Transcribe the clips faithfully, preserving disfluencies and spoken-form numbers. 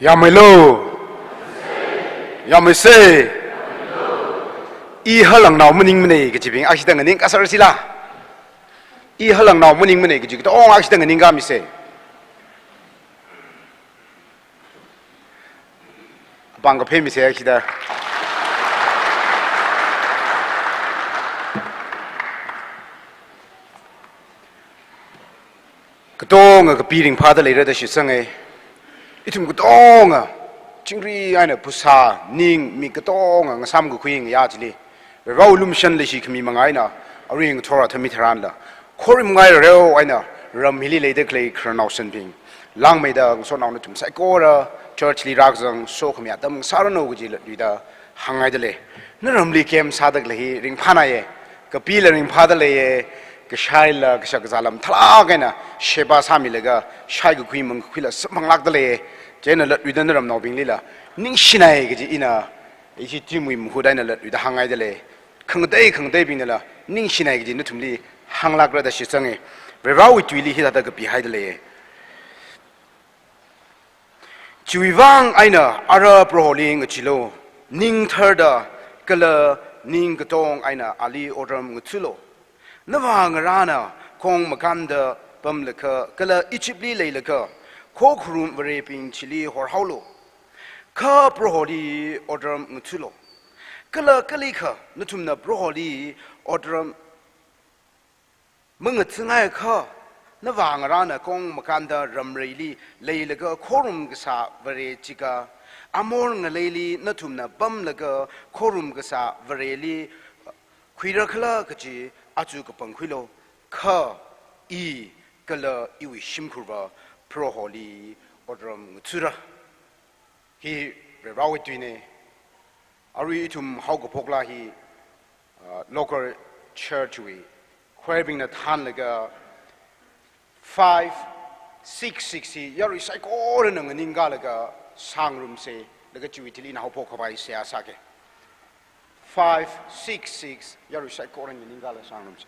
Yāmeilo. Yāmeise. I halangnao maningmana kajibing akshida nganingkasāra sila. I halangnao maningmana kaji katonga akshida nganingkamise. Pāng kaphā mise akshida. Katonga kapi ringphāda leira da shitsanga. Ithum katonga chingri eina phasā, ning, mik katonga ngasāmkakhui ngayā chili, Varewui lumashan leishi khami manga eina arui ngathor atam hitharanla, khorum ngai rareo eina ram hili leida khalei khararnao shanbing, langmeida ngasotnao nathum saikora church li rākazang sokhami atam sāranu kaji latluida hāngngaida lei. Naramli camp sāda khalei hi ringphānaiya. Kapila ringphāda leiya. Kashaila kashak kazā lam tharlāk eina sheba sāmilaga shaikakhui mangkakhuila samphanglākda leiya. Chieina latluida naramnaobinglila ningshinai kaji ina ishi team wui mahut eina latluida hāngngaida lei. Khangatei khangateibingnala ningshinai kaji nathumli hānglākra da shitsanga. Varewui tuili hithāda kapihaida lei. Chiwui vang eina ara Proholi ngacheelu, ning tharda kala ning katong eina ali otram ngathālu. Navā ngarāna kong makānda pamlaga kala Egypt li leilaga khokharum varebing chili horhaolu. Kha Proholi otram ngathālu. Kala kalikha nathumna Proholi otram mangathāngaikha, navā ngarāna kong makānda ramreili leilaga khorum kasā vare chika, Amor ngaleili nathumna pamlaga khorum kasā vareli khuira khala kaji aja kapangkhuilu, kha i kala iwui shimkhurva Proholi otram ngathāra. Hi Varewui tuina. Arui ithum haokaphokla hi, uh, local church wui choir bingna thānlaga five six six hi yarui saikorana nganingkalaga sāngarumsa, laga chiwui thili ina haophok khavai seihā sāga. Five six six yarui saikorana nganingkalaga sāngarumsa.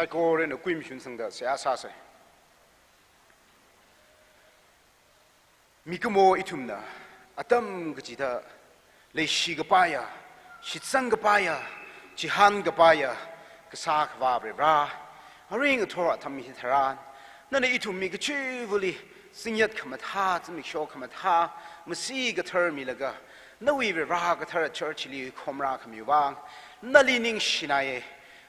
Korana kuimashun sangda seihā sāsa. Mikumo ithumna atam kachida leishi kapaiya, shitsang kapaiya, chihān kapaiya, kasā khavā Varivara, arui ngathor atam hitharan, nana ithum mi kachivali zingyat khamathā, zimiksho khamathā, masi kathar milaga, nawui Varivara kathara church li khomra khami vang, nali ningshinaya.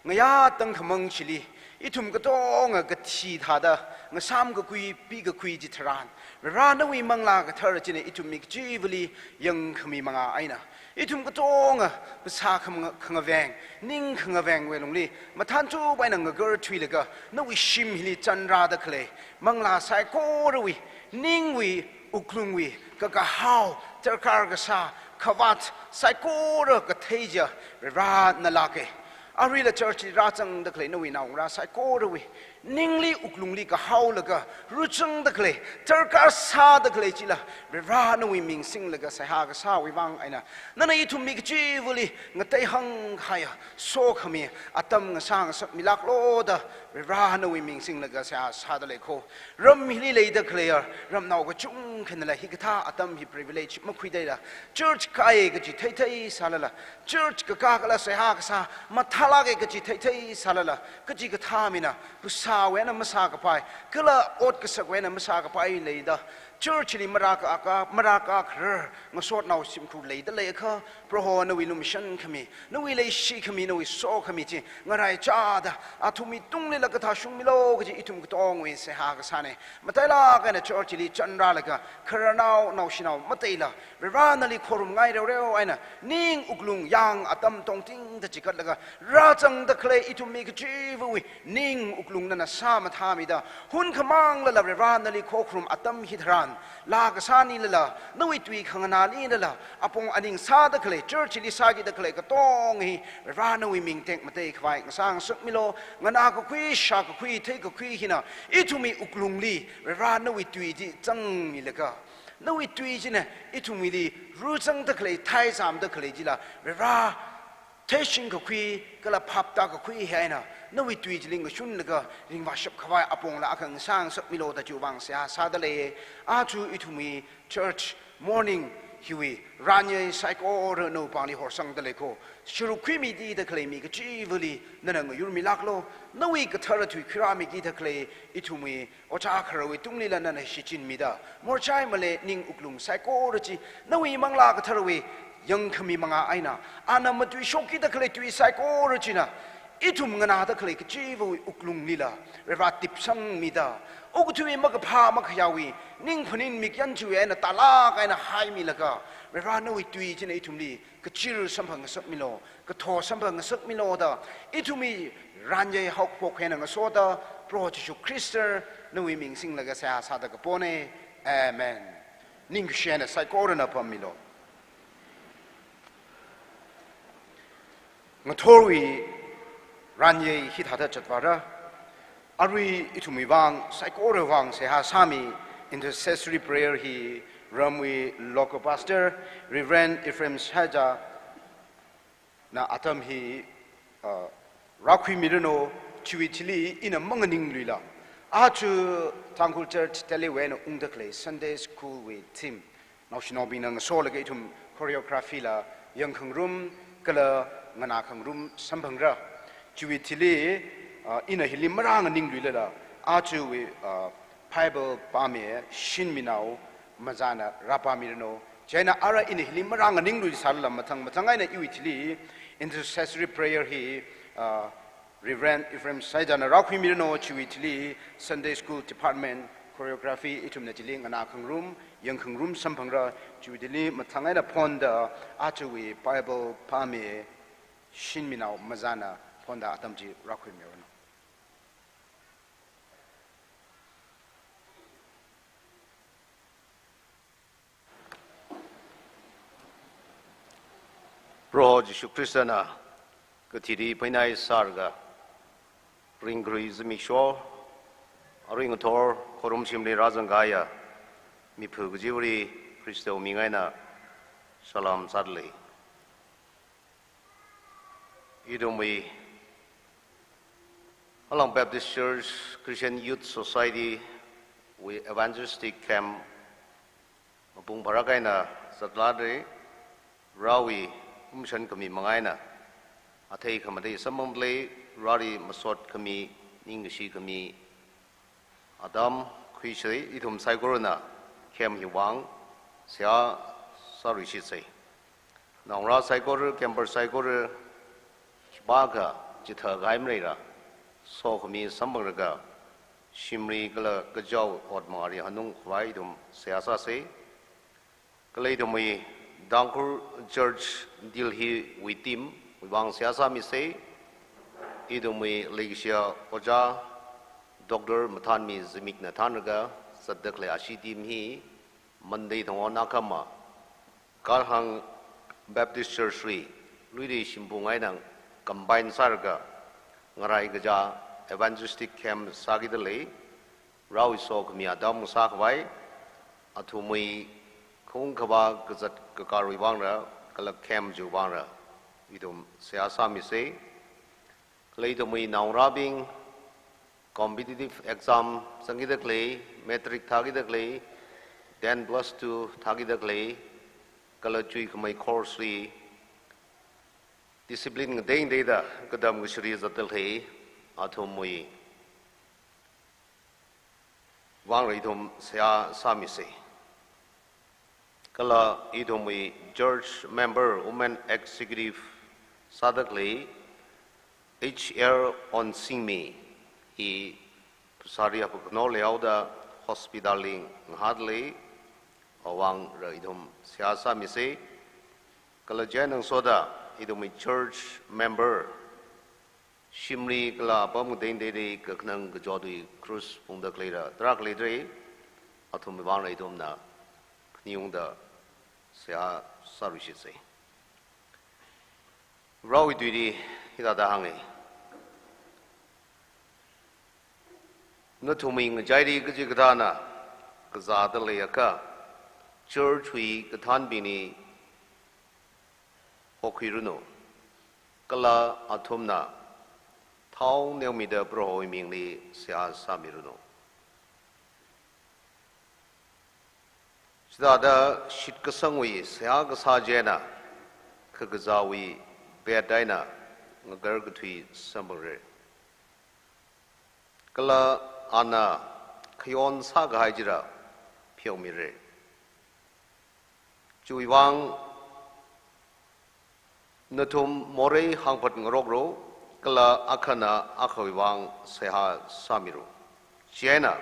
Ngayā tangkhamang chili, ithum katonga kathi thāda, ngasām kakui, pi kakui chitharan, Varivara nawui manglā kathara china ithum mi kachivali yangkhami manga eina, ithum katonga phasā khang-, khangaveng, ning khangavengwui lungli, mathānchup eina ngakarthuilaga, nawui shim hili chanrāda khalei, manglā saikorawui, ningwui, wuklungwui, kakahao, darkar kasā, khavāt, saikora kathei chiya, Varivara nalāka. Aruila church li rāzangda khalei nawui naongarā saikorawui, ningli wuklungli kahaolaga, ruzangda khalei, darkar sāda khalei chila, Varivara nawui ming singlaga seihā kasāwui vang eina, nana ithum mi kachivali ngateihāng kahaiya, sokhami atam ngasā ngasakmilāklo da, Varivara nawui ming singlaga seihā sāda lei kho. Ram hili leida khaleiya ramnao kachungkhanala hikathā atam hi privilege makhuida leila, church kāya kaji theithei sālala, church kakā kala seihā kasā mathālāka kaji theithei sālala, kachikathā mina phasāwui eina masākapai, kala ot kasakwui eina masākapai leida, church li marākaka, marākakharar ngasotnao shimkhur leida leiakha, Proho nawui lumashan khami, nawui leishi khami, nawui sokhami chi ngaraichāda, athumwui tunglila kathā shungmilo kaji ithum katongawui seihā kasāna. Matailāk eina church li chanrālaga, khararnao, naoshinao, mataila, Varivara nali khorumngai reoreo eina, ning wuklung yang atam tongtingda chikatlaga, rāzangda khalei ithum mi kachivawui, ning wuklung nana sāmathāmida, hun khamanglala Varivara nali khokharum atam hitharan, laa kasānilala, nawui tui khanganālilala, apong aning sāda khalei, church li sākida khalei katong hi, Varivara nawui ming tekmatei khavai ngasā ngasakmilo, nganā kakhui, shā kakhui, thei kakhui hina, ithumwui wuklungli, Varivara nawui tui chi zangmilaga, nawui tui china ithumwuili ruzangda khalei, theizamda khalei chila, Varivara, theishing kakhui, kala phaptā kakhui hi eina, nawui tui chili ngashunlaga, ringvāshap khavai apongla akha ngasā ngasakmilo da chiwui vang seihā sāda lei. Aja ithumwui church morning hiwui, ranyei saikora nawui pāngli horsangda lei kho. Sharuk khuimida khalei mi kachivali, nana ngayurmilāklo, nawui kathara tui khuirāmikida khalei, ithumwui, ojā kharawui tunglila nana shichinmida, morchai malei ning wuklung saikora chi, nawui manglā katharawui yangkhami manga eina, ana matuishokkida khalei tui saikora china, ithum nganāda khalei kachivawui wuklunglila, Varivara tipsangmida, okathui makaphā makhayāwui, ning phaning mikyan chiwui eina tālāk eina haimilaga, Varivara nawui tui china ithumli, kachir samphang ngasakmilo, katho samphang ngasakmilo da, ithumwui ranyei haokaphok eina ngasoda, Proho Jishu Khrista, nawui ming singlaga seihā sāda kapona. Amen. Ningkashi eina saikorana pāmmilo. Ngathorwui ranyei hithāda chatvāra. Arui ithumwui vang, saikora vang seihā sāmi intercessory prayer hi Ramwui local pastor, Reverend Ephraim Shaija na atam hi, uh, rākhuimiranu, chiwui thili ina manganingluila. Aja Tangkhul Church Delhi wui eina ungda khalei Sunday School wui team, naoshinaobingna ngasolaga ithum choreography la yangkhangarum kala nganākhangarum samphangra. Chiwui thili, uh, ina hili marānganingluilala, ajawui, uh, Bible pāmi Shinminao Mazana rāpāmiranu. Chieina ara ina hili marānganingluisālala mathang mathang eina iwui thili intercessory prayer hi, uh, Reverend Ephraim Shaijana rākhuimiranu, chiwui thili Sunday School Department, choreography ithumna chili nganākhangarum, yangkhangarum samphangra, chiwui thili mathang eina phonda, ajawui Bible pāmi Shinminao Mazana phonda atam chi rākhuimiranu. Proho Jishu Khristana kathili phainai sārga, ringkharui zimiksho, arui ngathor khorumshimli rāzangkahaiya miphu kachivali Khristawui ming eina salam sādalei. Ithumwui Alang Baptist Church Christian Youth Society wui evangelistic camp mapung pharak eina zatlākra, Varewui umshan khami manga eina athei khamathei samphangda lei, Vareli masot khami, ningkashi khami atam khuisai. Ithum saikorana camp hiwui vang seihā sāluishitsei. Naongarā saikora, camper saikora, khipākha chithākahai maleila, sokhami samphanglaga, shimli kala kachao ot mangāli hanungkhavai ithum seihā sāsei. Kala ithumwui Tangkhul Church Delhi wui team wui vang seihā sāmisei. Ithumwui leikashiya Ojā Doctor Mathanmi Zimikna thānlaga zatda khalei ashi team hi Monday thang on akhama Karhang Baptist Church li, Luiri Shimphung eina combine sālaga, ngarai kazā evangelistic camp sākida lei. Varewui sokhami atam sākhavai, athumwui khaung khavā kazat kakarwui vangla, kala camp chiwui vangla, ithum seihā sāmisei. Kala ithumwui naongarābing competitive exam zangkida khalei, matric thākida khalei, ten plus two thākida khalei, kala chuikhamei course li discipline ngateiteida katam kashili zatda khalei athumwui vangla ithum seihā sāmisei. Kala ithumwui church member, women executive sāda khalei H L Onsingmi hi phasāli haphakhano leihaoda hospital li ngahāda lei, awui vangla ithum seihā sāmisei. Kala chieina ngasoda ithumwui church member, shimli kala apam ngateiteili kakhanang kachao tui cross phungda khaleila tarākha leidalei, athumwui vangla ithumna khaning ungda seihā sāluishitsei. Varewui tuili hithāda hānga. Nathumwui ngachaili kachikathāna kazāda leiakha, church wui kathānbingli hokhuiranu, kala athumna thao neomida Prohowui mingli seihā sāmiranu. Chithāda shitkasangwui seihā kasā chieina, kakazāwui pet eina ngakarkathui samphangra. Kala ana khayon sākahai chila pheomira. Chiwui vang nathum morei hāngphat ngaroklu, kala akhana akhawui vang seihā sāmilu. Chieina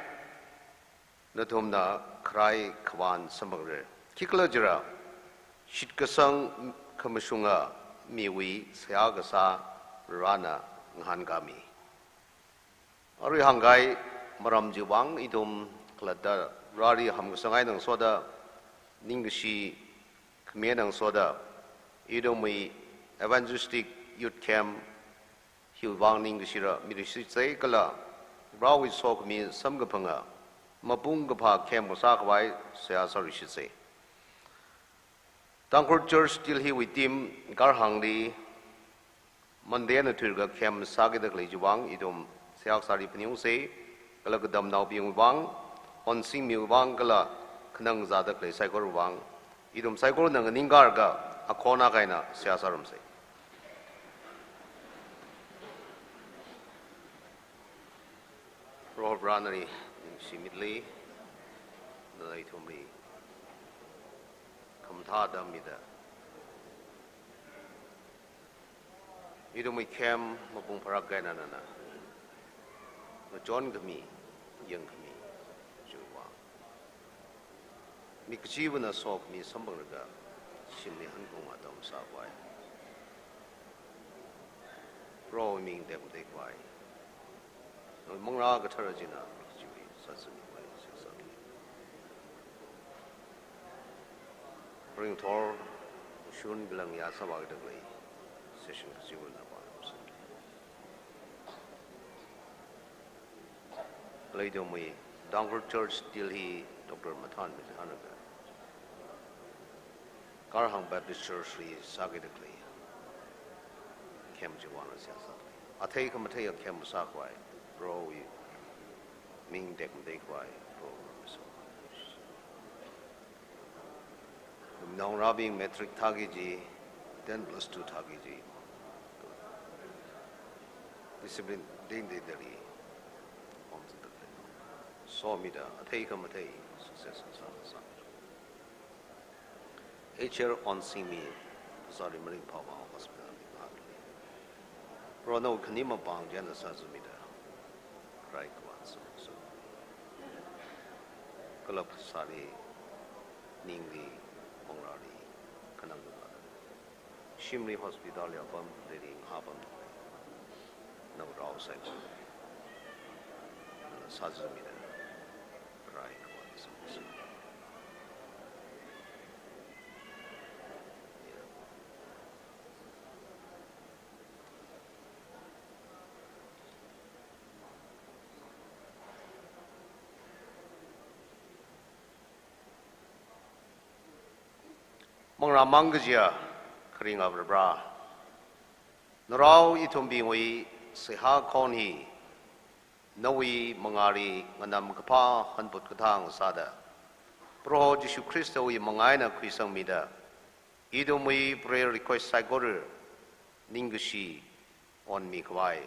nathumna kharai khavān samphangra. Khikhalajila shitkasang khamashunga miwui seihā kasā Varena ngahānkāmi. Arui hāngkahai maram chiwui vang ithum khalatta Vareli hamkasang eina ngasoda, ningkashi khami eina ngasoda, ithumwui evangelistic youth camp hiwui vang ningkashila miluishitsei, kala Varewui sokhami samkaphanga mapung kaphā camp kasā khavai seihā sāluishitsei. Tangkhul Church Delhi wui team Karhang li Monday eina thuilaga camp sākida khalei chiwui vang ithum seihā kasāli phaningungsei, kala katamnaobingwui vang, Onsingmiwui vang, kala khanang zāda khalei saikorawui vang, ithum saikorana nganingkalaga akhon akha eina seihā sārumsei. Proho Vare, nali ningshimida lei, nana ithumli khamathā atam mida, ithumwui camp mapung pharākha eina nana ngachonkhami, yangkhami chiwui vang, mi kachivana sokhami samphanglaga shimli hankaung atam sākhavai, Proho ming tekmatei khavai, nawui manglā kathara china mi kachiwui sāsāmi khavai seihā sāmi. Ringthor shun kalang ya sāvākida khalei session kachivana pa. Kala ithumwui Tangkhul Church Delhi Doctor Mathanmi thānlaga Karhang Baptist Church li sākida khalei camp chiwui vangla seihā sā. Athei khamatheiya camp sākhavai Prohowui ming tekmatei khavai Proho ngasotmilu. Naongarābing matric thāki kaji, ten plus two thāki kaji, discipline ding ding dali, om zin tak le. Somida, athei khamathei, success sāsā. H R Onsingmi, phasāli maringphāvā hospital li ngahānli. Proho nawui khani mapāng chieina sāzumida, rai khavāt sāsā. Kala phasāli, ningli, pangrāli, khanang khanang. Shimli hospital li apam, lady apam. Nao rao sai apam. Sāzumida, rai khavāt sāsā. Manglā mang kajiya, kharing abrabra. Narao ithumbingwui seihā khon hi, nawui mangāli nganamkaphā hanput kathang sāda, Proho Jishu Khristawui mangā eina khuisangmida, ithumwui prayer request saikora ningkashi onmi khavai,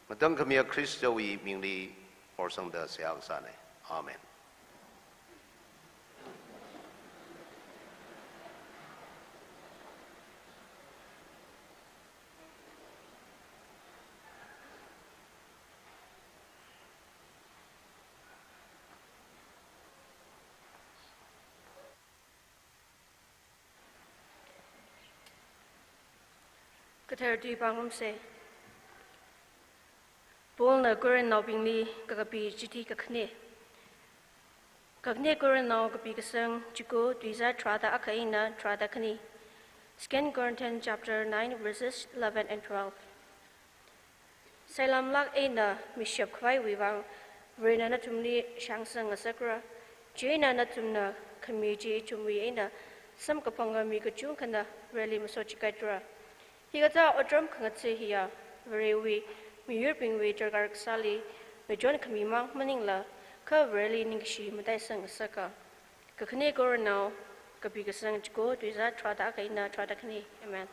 ngatang khamiya Khristawui mingli horsangda seihā kasāna. Amen. Kathara tui pāngarumsa. Paulna Corinthnaobingli kakapi chithi kakhane. Kakhane Corinthnaobing kapi kasang, chiko, tuizā tharāda akha eina tharāda khani. Second Corinthians chapter nine, verses eleven and twelve. Sailamlāk eina mishap khavaiwui vang, Varena nathumli shāngsang ngasakra. Chieina nathumna khami chi ithumwui eina samkaphanga mi kachungkhana Vareli masot chikaitra. Hikathā otram khangatha hiya, Varewui miyurbingwui darkar kasāli ngachon khami mang maningla, kha Vareli ningkashi mataisang ngasaka. Kakhane Corinthnaobing kapi kasang, chiko, tuizā tharāda akha eina tharāda khani. Amen.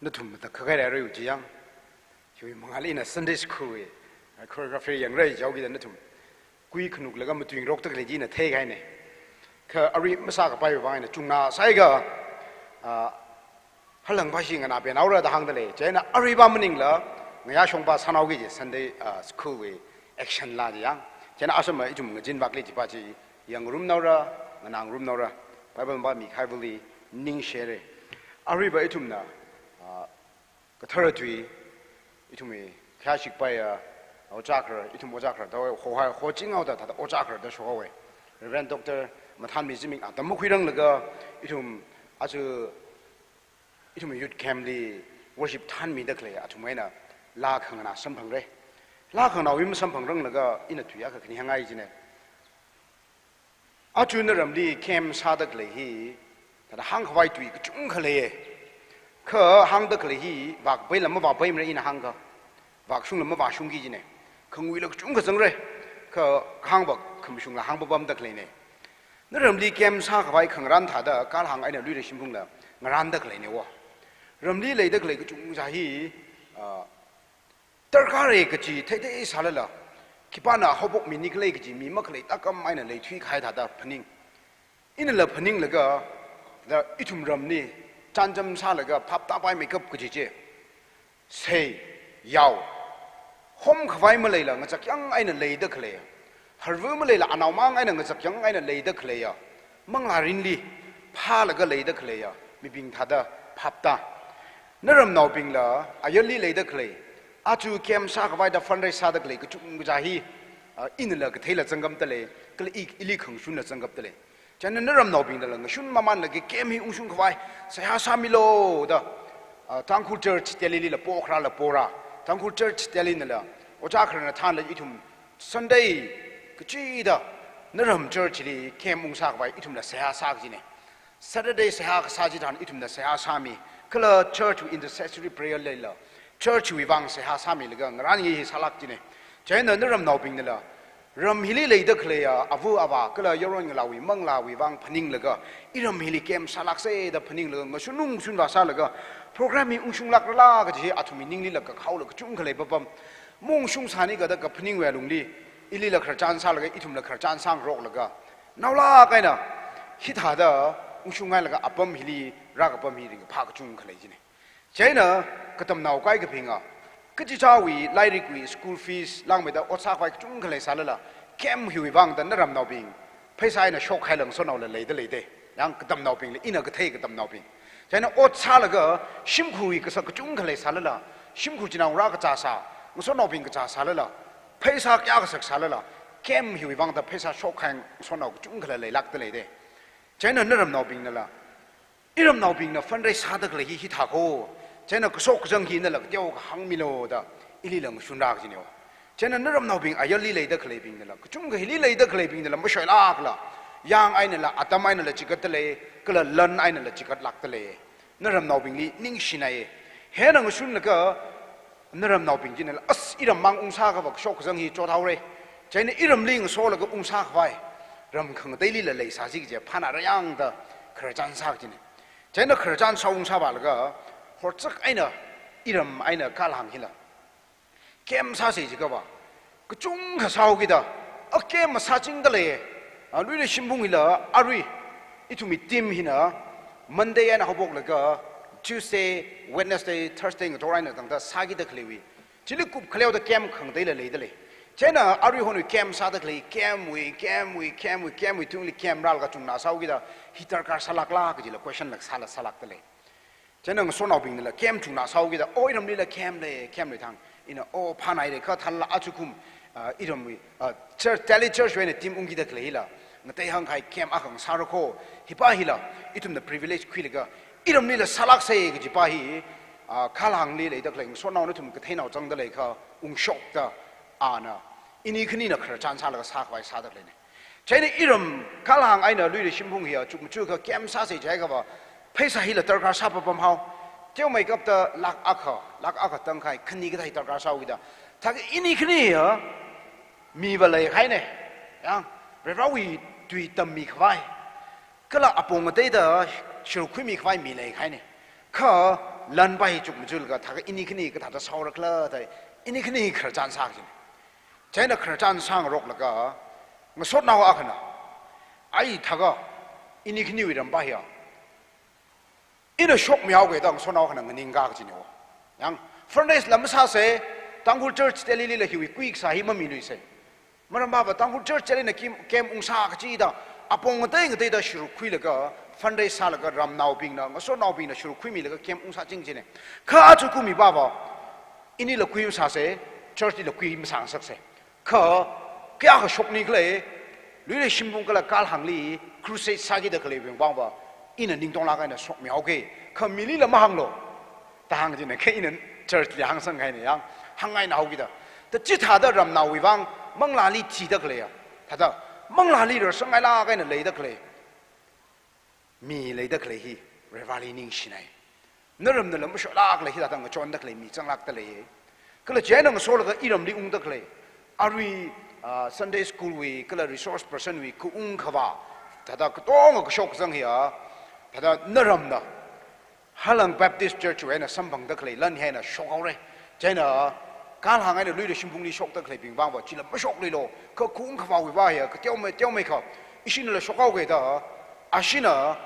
Nathum matakhak kahai raiwui chi yang, hiwui mangāli ina Sunday school wui choreography yangra jihaokida nathum kui khanuklaga matuingarokda khalei chi ina theikahaina. Kha arui masākapai vang eina chungna sāhaiakha, ah, halangva shi nganāpen haora da hāngda lei. Chieina aruiva maningla, ngayā shongva sānao kaji Sunday, ah, school wui action laa chi yang. Chieina asama ithum ngazin vakli chiva chi yangngarumnaora, nganāngarumnaora. Bible va mikahai vali ningshire. Aruiva ithumna, ah, kathara tui, ithumwui khayā shikpaiya, ah, ojā khara, ithum ojā khara da hohai, hoching haoda thāda ojā khara da shohaowa. Reverend Doctor Mathanmi Zimik atam makhuiranglaga, ithum aja ithum youth camp li worship thanmida khalei athum eina laa khanganā samphangra. Laa khanganāwui masamphangranglaga ina tui akha khani hāngngai jina. Aja naramli camp sāda khalei hi, thāda hāngkhavai tui kachungkha leiya. Kha hāngda khalei hi, vākapaila mavāpaimara ina hāngakha, vākashungla mavāshungki jina. Khanguila kachungkha zangra, kha kahāngva khamashungla hāngpapamda khaleina. Naramli camp sākhavai khangarān thāda, kalhāng eina luira shimphungla ngarānda khaleina wo. Ramli leida khalei kachungkha hi, ah, darkar e kaji theithei sālala, khipāna haophokmini khala kaji mi makhalei tākam eina leithuikahai thāda phaning. Inala phaninglaga, da ithum ramli chānjam sālaga phap tāpaimeikap kaji chi. Sei, yao, homkhavai maleila ngachakyang eina leida khaleiya, harva maleila anaomang eina ngachakyang eina leida khaleiya, manglārinli phālaga leida khaleiya mibing thāda phap tā. Naramnaobingla ayarli leida khalei, aja camp sākhavaida fundraise sāda khalei kachungkha hi, ah, inala katheila zangkapta lei, kala i, ili khangashunla zangkapta lei. Chieina naramnaobingnala ngashun mamānlaga camp hi ungshungkhavai seihā sāmilu da, ah, Tangkhul Church Delhi lila pokharāla pora. Tangkhul Church Delhi nala ojā kharana thānla ithum Sunday kachida naram church li camp ungsākhavai ithumla seihā sā kajina. Saturday seihā kasā chitharan ithumna seihā sāmi, kala church wui intercessory prayer leila, church wui vang seihā sāmilaga ngarān hi sālāk jine. Chieina naramnaobingnala, ram hili leida khaleiya ava avā kala yaron ngalāwui manglāwui vang phaninglaga, iram hili camp sālākse da phaninglaga, ngashun ungshun vāsālaga, program hi ungshunglākrala kaji hi athumwui ninglila kakhaola kachungkha leipapam. Maungshungsāni kada kaphaningwui alungli, ilila khararchan sālaga, ithumla khararchan sāngaroklaga, naolāk eina hithāda ungshunghailaga apam hili rākapam hi ringkaphā kachungkha lei jine. Chieina katamnao kaikhabinga, kachichāwui lairikwui school fees langmeida ot sākhavai kachungkha leisālala, camp hiwui vang da naramnaobing pheisā eina shokhailaga ngasotnaola leida leide. Yang katamnaobingla, ina kathei katamnaobing. Chieina ot sālaga shimkhurwui kasak kachungkha leisālala, shimkhur chinaongarā kachāsā, ngasotnaobing kachāsālala, pheisā kayā kasaksālala, camp hiwui vang da pheisā shokhai ngasotnao kachungkhala leilākda leide. Chieina naramnaobingnala, iramnaobingna fundraise sāda khalei hi hithā kho. Chieina kashok kazang hi nala kateokha hāngmilu da ilila ngashunra kajineo. Chieina naramnaobing ayarli leida khaleibingnala, kachungkha hili leida khaleibingnala mashoilākla, yang einala, atam einala chigatda lei, kala lan einala chigatlākda lei. Naramnaobingli ningshinaiye. Hieina ngashunlaga, naramnaobing chinala, as, iram mang ungsākhava kashok kazang hi chothaore. Chieina iramli ngasolaga ungsākhavai ram khangateilila leisāsi kaje phānāra yang da khararchan sā kajine. Chieina khararchan sā ungsāvālaga, horzak eina iram eina Kalhang hila camp sāse jiakhava, kachungkha sāhaokida, a camp masāchingda lei. A, Luira Shimphung hila arui ithumwui team hina Monday eina haophoklaga Tuesday, Wednesday, Thursday ngathor eina tangda sākida khaleiwui, chili kupkhaleoda camp khangateila leida lei. Chieina aruihonwui camp sāda khalei, camp wui, camp wui, camp wui, camp wui tungli camp rālaga chungna sāhaokida, hi darkar sālākla kajila question lāk sāla sālākda lei. Chieina ngasotnaobingnala camp chungna sāhaokida, o, iramlila camp lei, camp lei thang. Ina, o, phānāhaire kha thālala ajakum, ah, iramwui, ah, church, Delhi church wui eina team ungkida khalei hila ngateihāngkahai camp akha ngasāra kho. Hipa hila ithumna privilege khuilaga iramlila sālākse kajipa hi, ah, Kalhangli leida khalei ngasotnao nathum katheinao zangda leikha ungshokda, ana, ini khanina khararchan sālaga sākhavai sāda khaleine. Chieina iram Kalhang eina Luira Shimphung hiya chukmajākha camp sāse jiakhava, pheisā hila darkar sāpapam hao. Teomeikapta lakh akha, lakh akha tangkhai, khani kathā darkar sāhaokida, thākha ini khani hiya miva leikahaine. Yang, Varewui tui tammikhavai, kala apong ngateida shuruk khuimikhavai mi leikahaine. Kha lanpa hi chukmajālaga thākha ini khani kathāda sāhaorakhala da, ini khani khararchan sā kajine. Chieina khararchan sāngaroklaga, ngasotnao akhana, ai, thākha ini khaniwui rampa hiya ina shokmihaoke da ngasotnao akhana nganingka kajineo. Yang, fundraise la masāse, Tangkhul church Delhilila hiwui kuikasā hi mamiluise. Maram pava Tangkhul church Delhina camp, camp ungsā kachida, apong ngatei ngateida shuruk khuilaga, fundraise sālaga ramnaobingna, ngasotnaobingna shuruk khuimilaga camp ungsāching jine. Kha ajakum hipava, inila kui masāse, church lila kui masāngasakse. Kha kayākha shokni khalei, Luira Shimphung kala Kalhangli crusade sākida khaleiwui vangva, ina ningtonglāk eina shokmihaoke. Kha milila mahānglu da hāng kajine, kha ina church li hāngsanghaine, yang, hāngngainahaokida. Da chithāda ramnaowui vang manglāli thida khaleiya, thāda manglāli rarsang ngailāk eina leida khalei mi leida khalei hi Vareli ningshinai. Naramnala mashoilākla hithāda ngachonda khalei mi zanglākda lei. Kala chieina ngasolaga iramli ungda khalei, arui, ah, Sunday school wui kala resource person wui kaungkhavā, thāda katonga kashok kazang hiya, thāda naramna Halang Baptist Church wui eina samphangda khalei lan hi eina shokhaore. Chieina Kalhang eina Luira Shimphungli shokda khaleibing vangva chila mashokluilu, kha kaungkhavāwui vang hiya kateomei, teomeikha ishinala shokhaoke da, ashina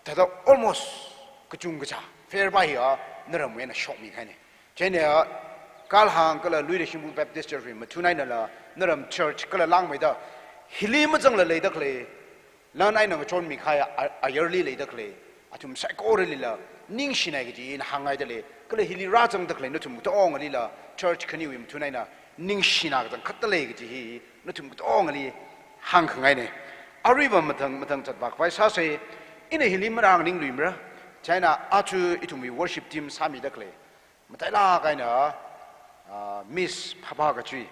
thāda almost kachungkha chā fare pa hiya naramwui eina shokmikahaine. Chieina Kalhang kala Luira Shimphung Baptist Church wui mathun einala naram church kala langmeida hili mazangla leida khalei, lan eina ngachonmikahai a-, ayarli leida khalei athum saikoralila ningshinai kaji ina hāngngaida lei. Kala hili rāzangda khalei nathum katongalila church khaniwui mathun eina ningshina kachangkhatta lei kaji hi nathum katongali hāngkhangaine. Aruiva mathang, mathang zatvā khavai sāse, ina hili marānganing luimara. Chieina aja ithumwui worship team sāmida khalei, matailāk eina, ah, Miss Phapha Kachui,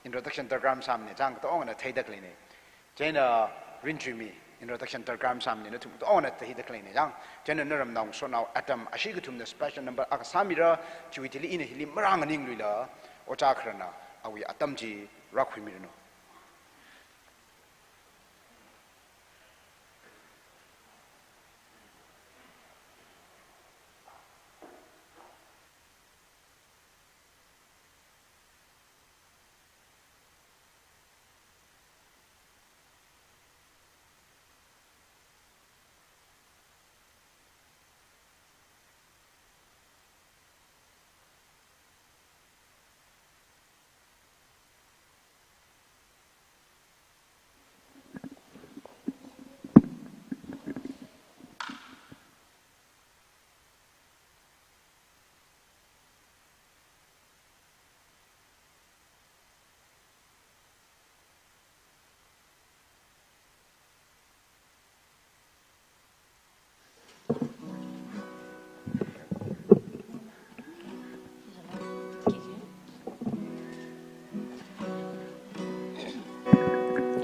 introduction darkar masāmane, chang katongana theida khaleine. Chieina Rinchuimi, Introduction darkar masāmana, nathum katonga thāda khaleina jang. Chieina naramnao ngasotnao atam ashi kathumna special number akha sāmira, chiwui thili ina hili marānganingluila, ojā kharana awui atam chi rākhuimiranu.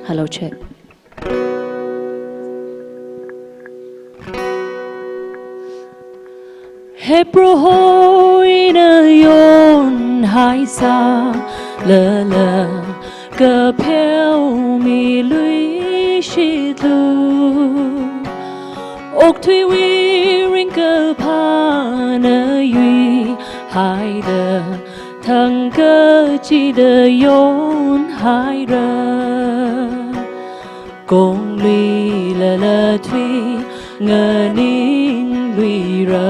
Hello, check. He Proho, ina yonhai sālala, kapheo miluishitlu. Okathuiwui ringkaphāna yuihaida, thangkachida yonhaira. Kongluilala thui nganingluira,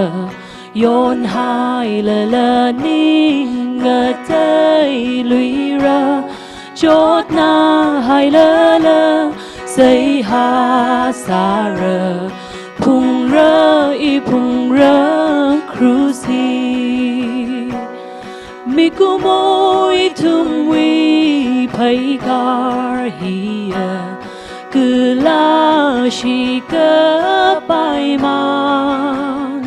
yonhailala ning ngateiluira, chotnahailala seihā sāra, phungra, i phungra krush hi. Mikumo ithumwui pheikar hiya, kala shikapai mang.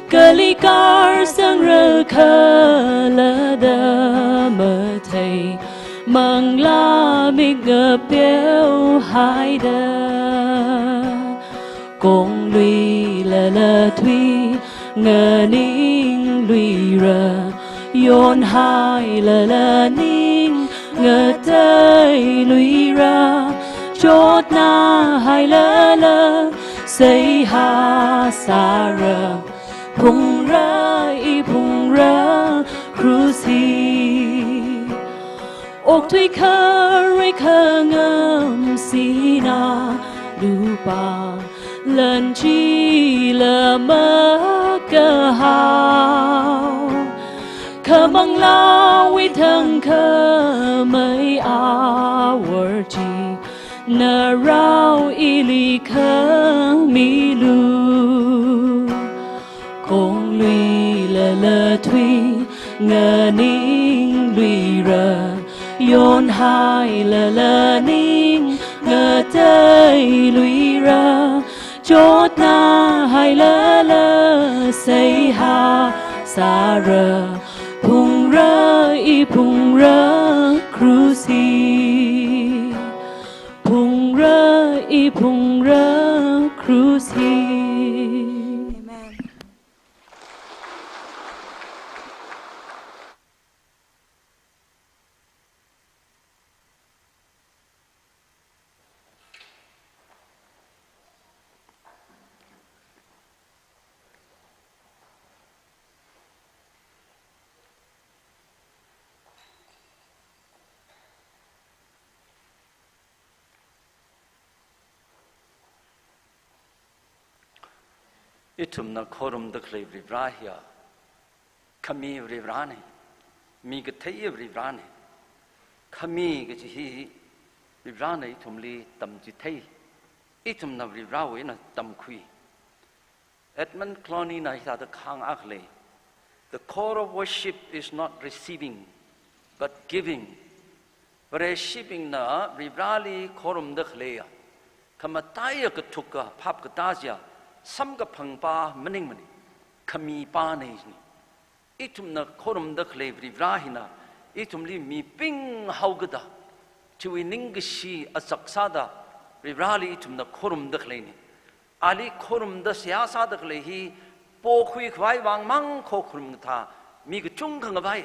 Kali kar sangra khala da mathei, manglā mik ngapeo haida. Kongluilala thui nganingluira, yonhailala ning ngateiluira, chotnahailala seihā sāra, phungra, i phungra krush hi. Okathui kharei khangam sinā lupā, lan chila makahao. Kha manglāwui thangkhamei awor chi, narao ili khamilu. Kongluilala thui nganingluira, yonhailala ning ngateiluira, chotnahailala seihā sāra, phungra, i phungra krush hi. Phungra, i phungra krush hi. Amen. Ithumna khorumda khalei Varivara hiya khami Varivarana, mi kathei Varivarana. Khami kaji hi Varivarana ithumli tamchithei, ithumna Varivarawui eina tamkhui. Edmund Clowney na hithāda kahāng akha lei, "The core of worship is not receiving, but giving." Vareshibingna Varivarali khorumda khaleiya khamataiya kathuka phap katā chiya samkaphangpa maningmana, khamipana jina. Ithumna khorumda khalei Varivara hina ithumli miping haokada, chiwui ningkashi azak sāda, Varivarāli ithumna khorumda khaleina. Ali khorumda seihā sāda khalei hi, pokhui khavai vang mang khokharum kathā, mi kachungkha ngavai.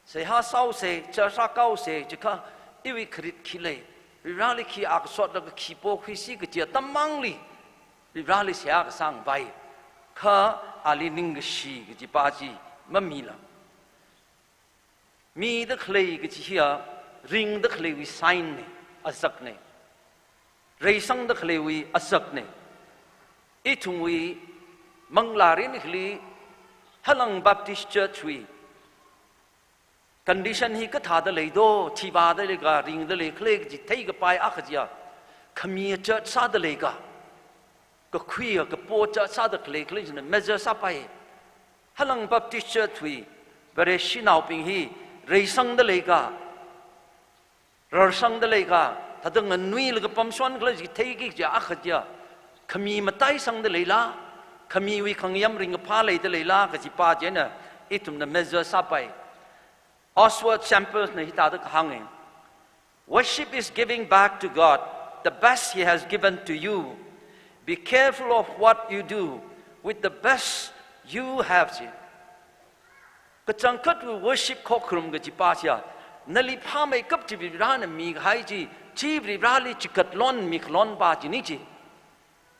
Seihā sāusa, church sākaosa, chiakha iwui kharit khi lei, Varivarāli khi akha sotlaga khi pokhuisi kaji atam mangli, Varivarāli seihā kasā ngavai. Kha ali ningkashi kajipa chi mamila. Mida khalei kaji hiya, ringda khaleiwui sign na, azakna. Reisangda khaleiwui azakna. Ithumwui manglā mirin hili, Halang Baptist Church wui condition hi kathāda leido, thivāda leika, ringda lei khala kaji theikapai akha chiya, khami church sāda leika, kakhuiya kapo church sāda khalei khala china measure sāpai. Halang Baptist Church wui Vareshinaobing hi reisangda leika, rarsangda leika, thāda nganuilaga pamshon khala chi theiki kaji akha chiya, khami mataisangda leila, khamiwui khangayam ringkaphā leida leila kajipa china ithumna measure sāpai. Oswald Chambers na hithāda kahānga. Worship is giving back to God the best He has given to you. Be careful of what you do with the best you have, chi. Kachangkhatwui worship khokharum kajipa chiya, nali phāmeikap chi Varivarāna mikahai chi, chi Varivarāli chikat lon mikhalonpa china chi.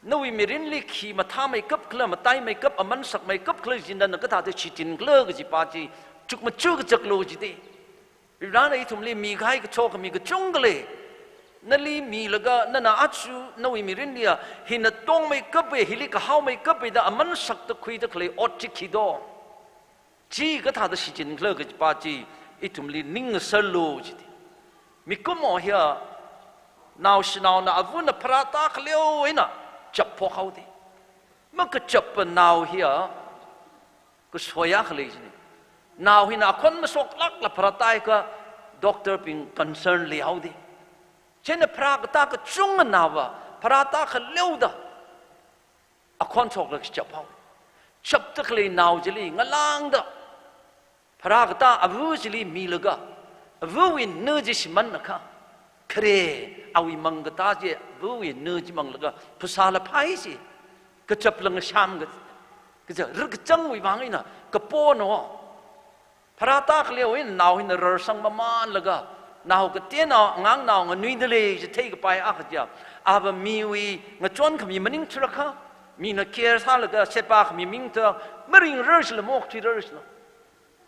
Nawui mirinli khi mathāmeikap khala, mataimeikap, aman sakmeikap khala chi nana kathāda shichin khala kajipa chi, chukmaja kachaklu jida. Varivarāna ithumli mikahai kachokhami kachungkha lei. Nali milaga, nana aja nawui mirinliya, hina tongmeikapa, hili kahaomeikapa da aman sakta khuida khalei ot chi khi do. Chi kathāda shichin khala kajipa chi, ithumli ning ngasarlu jida. Mikumo hiya, naoshinaona avana pharāta khaleo eina chapphok haoda. Makachappa nao hiya, kasoi akha lei jina. Nao hina akhon mashoklākla pharāta haiakha, doctor bing concern leihaoda. China pharākatā kachungkha naova, pharāta khaleoda akhon shoklaga chap hao. Chapta khalei nao chili ngalāngda, pharākatā ava chili milaga, avawui na chi shimānakha, khare awui mangkatā chi, avawui na chi manglaga, phasāla phai chi, kachapla ngasham ka, kaja, rirkachangwui vang eina, kapo no. Pharāta khaleo eina nao hina rarsang mamānlaga, nao kateonao, angangnao nganuida lei chi theikapai akha chiya, ava miwui ngachonkhami maningthurakha, mina care sālaga sepa khami maningthu, maringrar chila maokthuirar chila.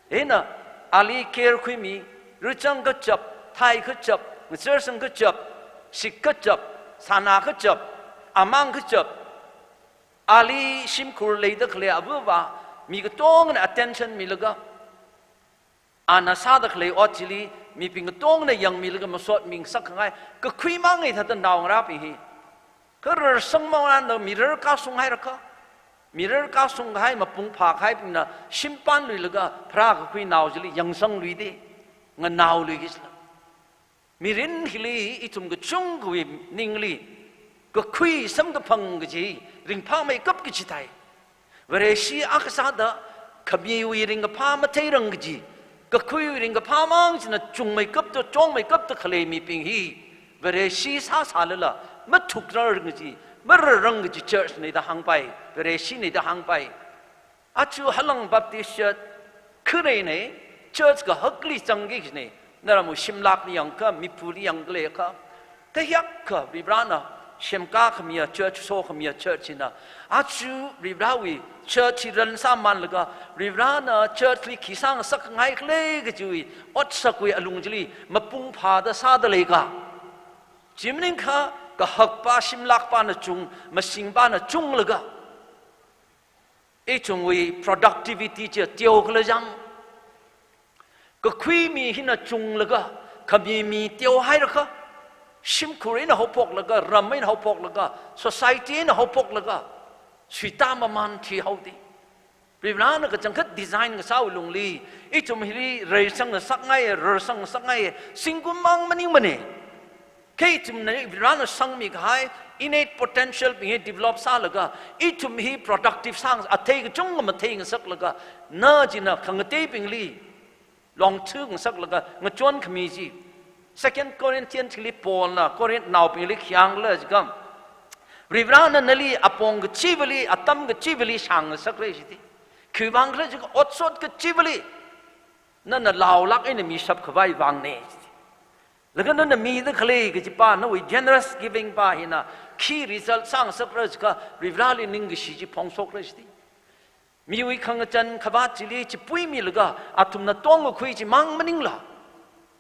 Eina, ali care khuimi, rirchang kachap, thai kachap, ngacharsang kachap, shik kachap, sāna kachap, amang kachap, ali shimkhur leida khalei avava, mi katongana attention milaga, ana sāda khalei ot chili, mibing katongana yangmilaga masot mingasak khangai, kakhui mangai thāda naongarābing hi. Kha rarsang maonanda mirar kasung hairakha, mirar kasung kahai mapung phākahaibingna, shimpan luilaga, pharā kakhui nao chili yangsang luida, nganao luiki chila. Mirin hili ithum kachungkhawui ningli, kakhui samkaphang kaji, ringphāmeikap kaji thai. Vareshi akha sāda, khamiwui ringkaphā matheirang kaji, kakhuiwui ringkaphā mang china chungmeikapta, chongmeikapta khalei mibing hi, Vareshi sāsālala, mathukrar kaji, mararang kaji church na da hāngpai, Vareshi na da hāngpai. Aja Halang Baptist Church, kharei na, church kahakli zangki kajina, naramwui shimlakli yangakha, mipuli yangkhalei kha. Thahiyakha, Varivarāna, semkā khamiya church, so khamiya church hina. Aja Varivarāwui church hi ran sāmanlaga, Varivarāna church li khi sāngasak ngai khalei kajiwui, otsakwui alung chili, mapung phāda sāda leika. Chi maningakha, kahakpa, shimlakpana chung, masingpana chunglaga. Ithumwui productivity chi teokhala jang. Kakhui mi hina chunglaga, khami mi teo hairakha, shimkhur eina haophoklaga, ram eina haophoklaga, society eina haophoklaga, suita maman thihaoda. Varivarāna kachangkhat design kasāwui lungli, ithum hili rarsang ngasakngai, rarsang ngasakngai, zingkum mang maningmana. Kha ithumna Varivarāna sangmi kahai, innate potential bing hi develop sālaga, ithum hi productive sānga, athei kachungkha mathei ngasaklaga, na china khangateibingli, longthu ngasaklaga, ngachon khami chi, Second Corinthians li Paulna Corinthnaobingli khi hāngkhala jiakha, Varivarana nali apong kachivali, atam kachivali shāngngasakra jida. Khiwuivang khala jiakha otshot kachivali nana laolāk eina mishap khavai vangna jida. Laga nana mida khalei kajipa, nawui generous giving pa hina khi result sāngasakra jiakha, Varivarali ningkashi chi phongshokra jida. Miwui khangachān khavāt chili chipuimilaga athumna tongkakhui chimang maningla,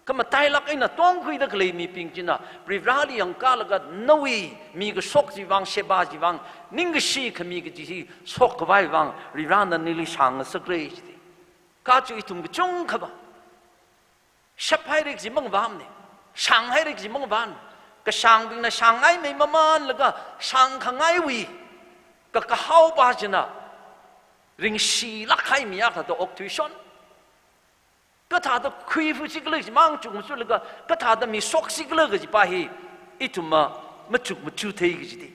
khamatailāk eina tongkhuida khalei mibing china Varivarali yangkālaga nawui mikashok chiwui vang, sheba chiwui vang, ningkashi khami kaji hi shokkhavai vang Varivarana nali shāngngasakra jida. Kha chu ithum kachungkhava shaphaira kaji mangavāmana, shānghaira kaji mangavāmana. Kashāngbingna shāngngaimei mamānlaga shāngkhangaiwui kakahaopa china ringshilāk kahai mi akha thāda okthuishon. Kathāda khuifu chikhala chimang chukmajalaga, kathāda mishok chikhala kajipa hi ithumva machukmaja thei kajida.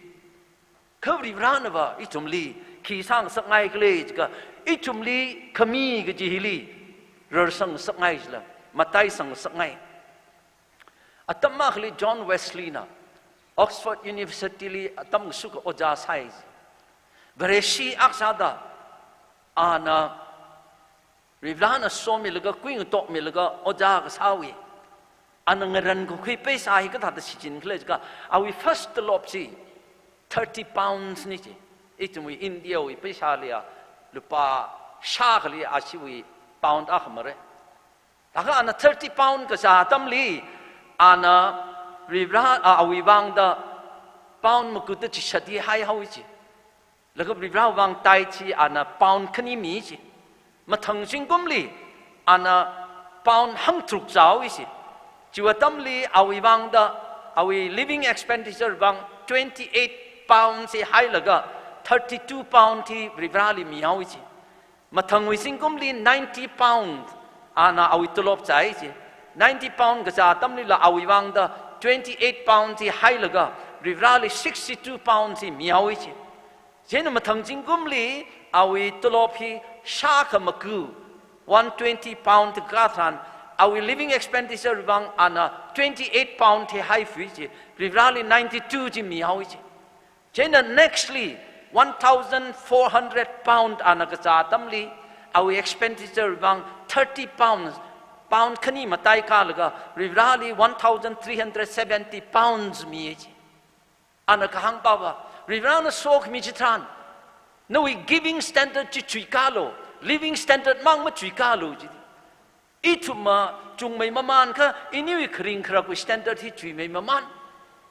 Kha Varivaranava ithumli khi sāngasakngai khala jiakha, ithumli khami kaji hili rarsangngasakngai jila, mataisangngasakngai. Atam akhali John Wesleyna Oxford University li atam kashuk ojā sāi. Vareshi akha sāda, ana Varivarana somilaga, kuingatokmilaga ojā kasāwui, ana ngarankakhui paisa hi kathāda shichinkhala jiakha, awui first tolop chi thirty pounds na ji. Ithumwui Indiawui paisali a lupā shākhali ashiwui pound akha mara. Laga ana thirty pound kazā atamli, ana Varivara, a, awui vangda pound makuta chishat hi haihaowa ji. Laga Varivara vang tithe chi ana pound khani mi ji. Mathang zingkumli ana pound hangtharuk zāhaowa ji. Chiwui atamli awui vangda, awui living expenditure vang twenty-eight pounds hi hailaga, thirty-two pound hi Varivarali mihaowa ji. Mathangwui zingkumli ninety pound ana awui tolop zāi ji. Ninety pound kazā atamlila awui vangda twenty-eight pound hi hailaga, Varivarali sixty-two pound hi mihaowa ji. Chieina mathang zingkumli awui tolop hi shākha maku, one twenty pound kaka tharan, awui living expenditure vang ana twenty-eight pound hi haifui ji, Varivarali ninety-two ji mihaowa ji. Chieina nextly, one thousand four hundred pound ana kazā atamli, awui expenditure vang thirty pounds, pound khani mataikālaga, Varivarali one thousand three hundred seventy pounds mi ji. Ana kahāngpava, Varivarana sokhami chitharan, nawui giving standard chi chuikālu, living standard mang machuikālu ji. Ithumva chungmei mamānkha, iniwui kharing kharakwui standard hi chuimei mamān.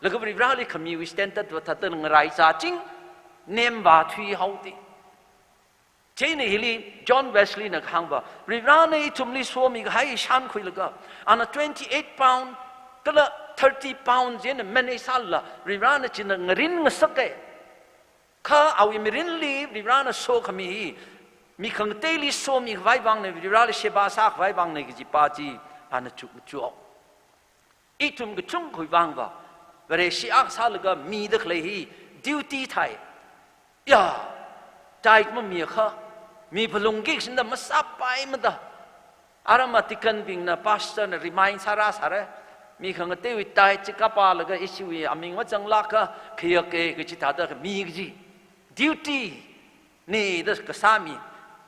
Laga Varivarali khamiwui standard va thāda ngarai zāching, nemva thuihaoda. Chieina hili John Wesleyna kahāngva, Varivarana ithumli somi kahai shānkhuilaga, ana twenty-eight pound kala thirty pound chieina manage sālala, Varivarana china ngarinngasaka. Kha awui mirinli Varivarana sokhami hi, mi khangateili somi khavai vangna, Varivarali sheba sākhavai vangna kajipa chi ana chukmajao. Ithum kachungkhawui vangva, Vareshi akha sālaga mida khalei hi duty thai. Ya, tithe mamiakha, mi phalungki kashinda masāpaimada. Aram deaconbingna, pastorna remind sāra sāra. Mi khangateiwui tithe chi kapālaga ishiwui aming mazanglāka, khayaka kaji thāda mi kaji. Duty nida kasā mi,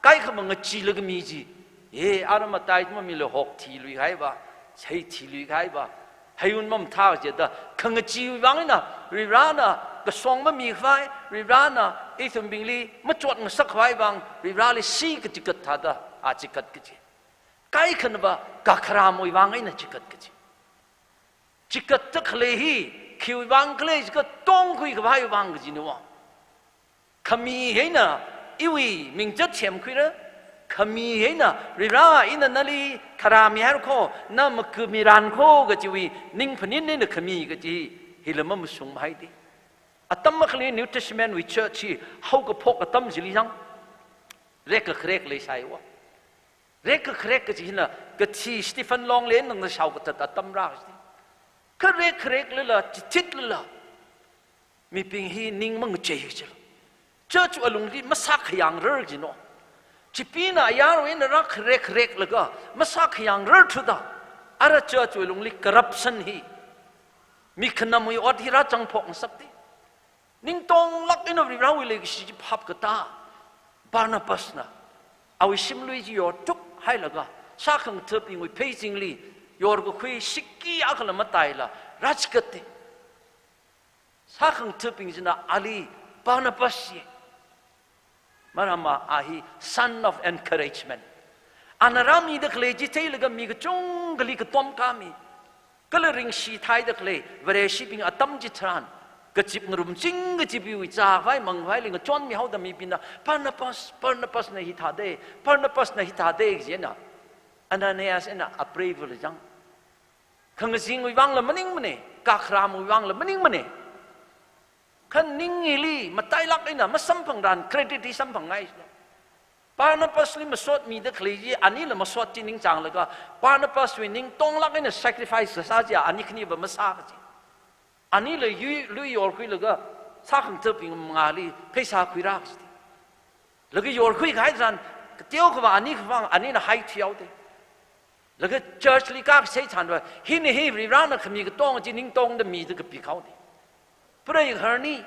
kaikha mangacheelaga mi ji. He, aram tithe mamila hok thiluikahaiva, sei thiluikahaiva, heiun mamathā jida, khangacheewui vang eina, Varivarana kasong mamikhavai, Varivarana ithumbingli machotngasakkhavai vang, Varivarali si kachikat thāda, a chikat kaji. Kaikhanava kakharamwui vang eina chikat kaji. Chikatta khalei hi, khiwui vang khalei jiakha tongkhuikhavai vang kajina va. Khami hi eina iwui mingzat semkhuira, khami hi eina Varivara ina nali tharā mihaira kho, na maku miran kho kajiwui ning phaning eina khami kaji hila mamashungmahai da. Atam akhali New Testament wui church hi haokaphok atam chili yang, rekkharek leisāiwa. Rekkharek kaji hina, kathi Stephen Longli nang shao kathat atam rā kaji. Kha rekkhareklala, chithitlala, mibing hi ning mangachei kajila. Church alungli masākhayāngrar kajina. Chipee eina ayarwui eina rākharekhareklaga, masākhayāngrar thuda, Ara church wui lungli corruption hi, mi khanamwui ot hi rāzangphok ngasakti. Ningtonglāk eina Varivarawui leikashi chi phap katā Barnabasna awui shimlui chi yorthup hailaga, sākhangathabingwui pheichingli yorkakhui shiki akhala mataila rāchikatti. Sākhangathabing china ali Barnabas ye. Maramva a hi son of encouragement. Ana rāmida khalei chi theilaga mi kachungkhali katom kāmi. Kala ringshithaida khalei Vareshibing atam chitharan, kazip ngarumching kachiwui zākhavai mangkhavaili ngachonmihaoda mibingna, "Barnabas, Barnabasna hithāde, Barnabasna hithāde," kajina. Ananiasna apreivala zang. Khangazingwui vangla maningmane, kakharamwui vangla maningmane. Kha ning hili matailāk eina masamphangtharan credit hi samphangngai. Barnabasli masotmida khalei chi anila masot chi ningchānglaga, Barnabaswui ningtonglāk eina sacrifice kasā chi ani khaniva masā kaji. Anila yui, lui yorkhuilaga sākhangathabing mangāli pheisā khuirā kaji. Laga yorkhui kahai tharan, kateokha va ani khavang anina haithuihaoda. Laga church li kākasei tharanva, hina hi Varivarana khami katonga chi ningtongda mida kapikhaoda. Preigaharni,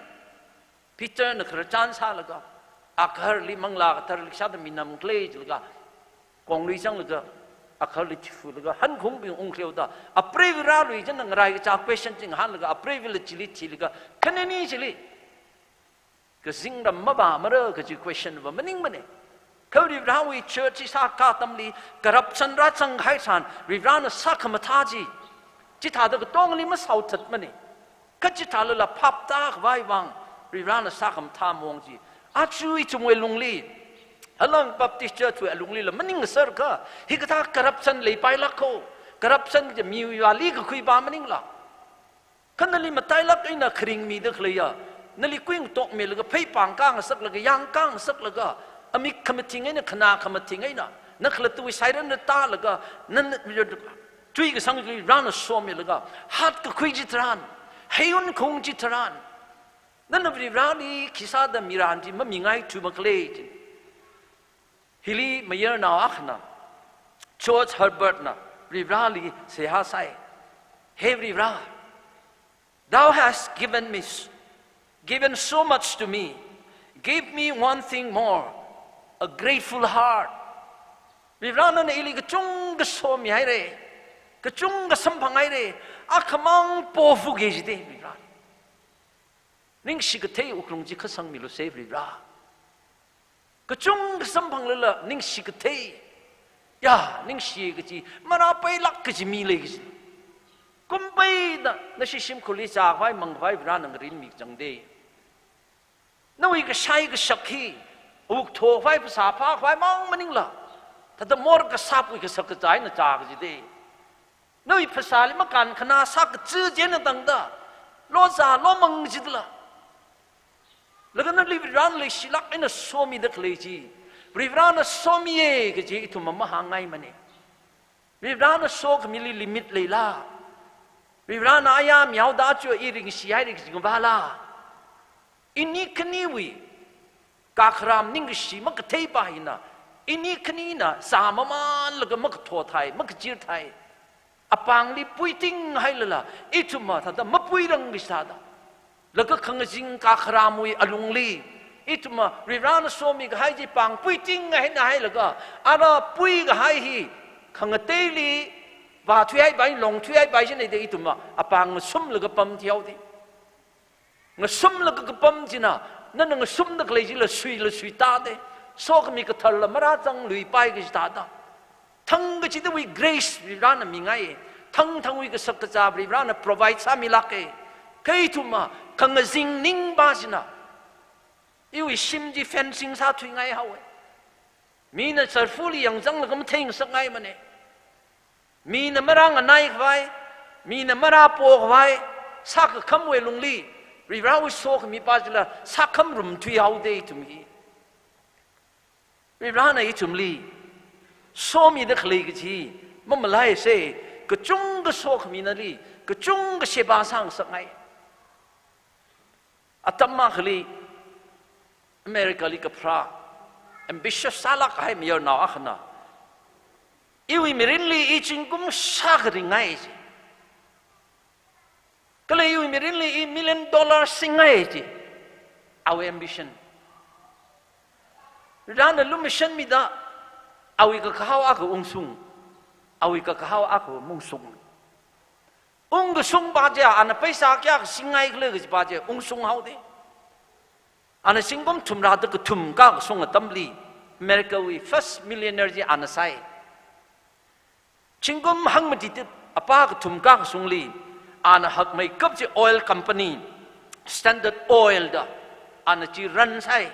Peterna khararchan sālaga, agaharli Manglā Katharali shāda minam khalei jilaga, konglui zanglaga, agaharli thifulaga, hankhungbing ungkleoda, apreiva rālui china ngarai kachā question chi ngahānlaga, apreivala chili thilaga, khanini chili kazingram mavāmara kaji question va maningmane. Kha Varivarawui church sākā atamli corruption rāzang kahai tharan, Varivarana sākhamathā chi, chithāda katongli masaothatmane. Kha chithālala phaptākhavai vang, Varivarana sākhamathā mong chi. Aja ithumwui lungli, Halang Baptist Church wui alunglila maningser kha, hikathā corruption leipailāk kho, corruption chi miwui vāli kakhui pa maningla. Kha nali matailāk eina kharing mida khaleiya, nali kuingatokmilaga, pheipāng kāngasaklaga, yāng kāngasaklaga, amik khamathing eina, khanā khamathing eina, na khalattawui siren na tālaga, na, na, tui kasang chi Varena somilaga, hatkakhui chitharan, heiwun khaung chitharan, nana Varivarali khisāda miran chi mamingaithu makhalei chi. Hili mayarnao akhana, George Herbertna Varivarali seihā sai. "He Varivara, thou hast given me s-, given so much to me. Give me one thing more, a grateful heart." Varivara, nana ili kachungkha somihaire, kachungkha samphanghaire, akhamang pofuge jide, Varivara. Ningshi kathei wuklung chi khasangmilu se, Varivara. Kachungkha samphanglala ningshi kathei, ya, ningshi kaji, marāpailāk kaji mi lei kaji. Kumpeida nashi shimkhurli zākhavai mangkhavai Varena ngarinmi kachangde. Nawui kashai kashak hi, wuktho khavai phasā phākhavai mang maningla, thāda morkasāpwui kashak kazā eina zā kajide. Nawui phasāli makānkhanā sākachi chieina tangda, lozā lomang jidala, laga nali Varena leishilāk eina somida khalei chi, Varivarana somiye kaji ithumva mahāngngaimane. Varivarana sokhamili limit leila? Varivarana ayā mihaoda aja i ringshihai ringshingvala? Ini khaniwui kakharam ningkashi makatheipa hina, ini khanina zāmamanlaga makathot hai, makachir hai, apāngli puiting hailala, ithumva thāda mapuirang kaji thāda, laga khangazing kakharamwui alungli, ithumva Varivarana somi kahai chi pāng puiting haina hailaga, ara pui kahai hi khangateili vāthuihaipai, longthuihaipai china de, ithumva apāng ngasumlaga pamthihaode. Ngasumlaga kapam china, nana ngasumda khalei chila suila suitāde. Sokhami katharla marāzangluipai kaji thāda. Thangkachidawui grace Varivarana mingai. Thangthangwui kashak kazā Varivarana provide sāmilāke. Kha ithumva khangazing ningpa china, iwui shim chi fencing sāthuingaihaowe. Mina charfuli yangzanglaga matheingasakngaimane. Mina marānganai khavai, mina marāpo khavai, sākakhamwui lungli, Varivarawui sokhamipa chila sākhamrum thuihaode ithum hi. Varivarana ithumli somida khalei kaji mamalaise, kachungkha sokhami nali, kachungkha sheba sāngasakngai. Atam akhali Americali kapharā, ambitious sālāk kahai mayarnao akhana, Iwui mirinli i zingkum shākha ringngai ji. Kala iwui mirinli i million dollar singngai ji. Awui ambition. Rāna lumashanmida, awui kakahao akha ungsung. Awui kakahao akha mungsung. Ungkasung pa chiya, ana paisa kayākha singngaikhala kaji pa chiya, ungsung haoda. Ana zingkum thumrada kathum kakasung atamli, America wui first millionaire chi ana sāi. Zingkum hangmati tip, apa kathum kakasungli, ana hakmeikap chi oil company, Standard Oil da, ana chi run sāi.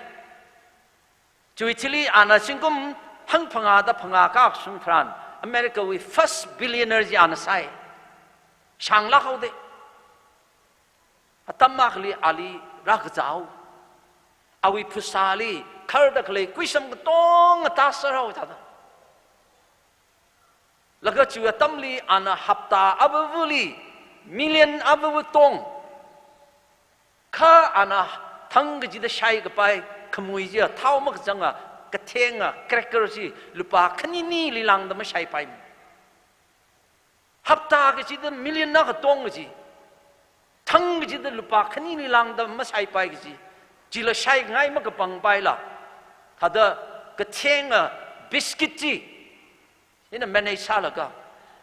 Chiwui thili ana zingkum hangphangāda phangā kakasung tharan, America wui first billionaire chi ana sāi. Shānglāk haoda. Atam akhali ali rākazā hao. Awui phasāli, kharda khalei kuisam katonga tāser hao thāda. Laga chiwui atamli ana hapta avavali, million avava tong. Kha ana thang kachida shaikapai khamui chiya, thao makachanga, kathenga, cracker chi, lupā khaninili lāngda mashaipai. Hapta kachida million akha tong kaji. Thang kachida lupā khanili lāngda mashaipai kaji. Chila shaingai makapangpaila. Thāda kathenga biscuit chi. Ina manage sālaga,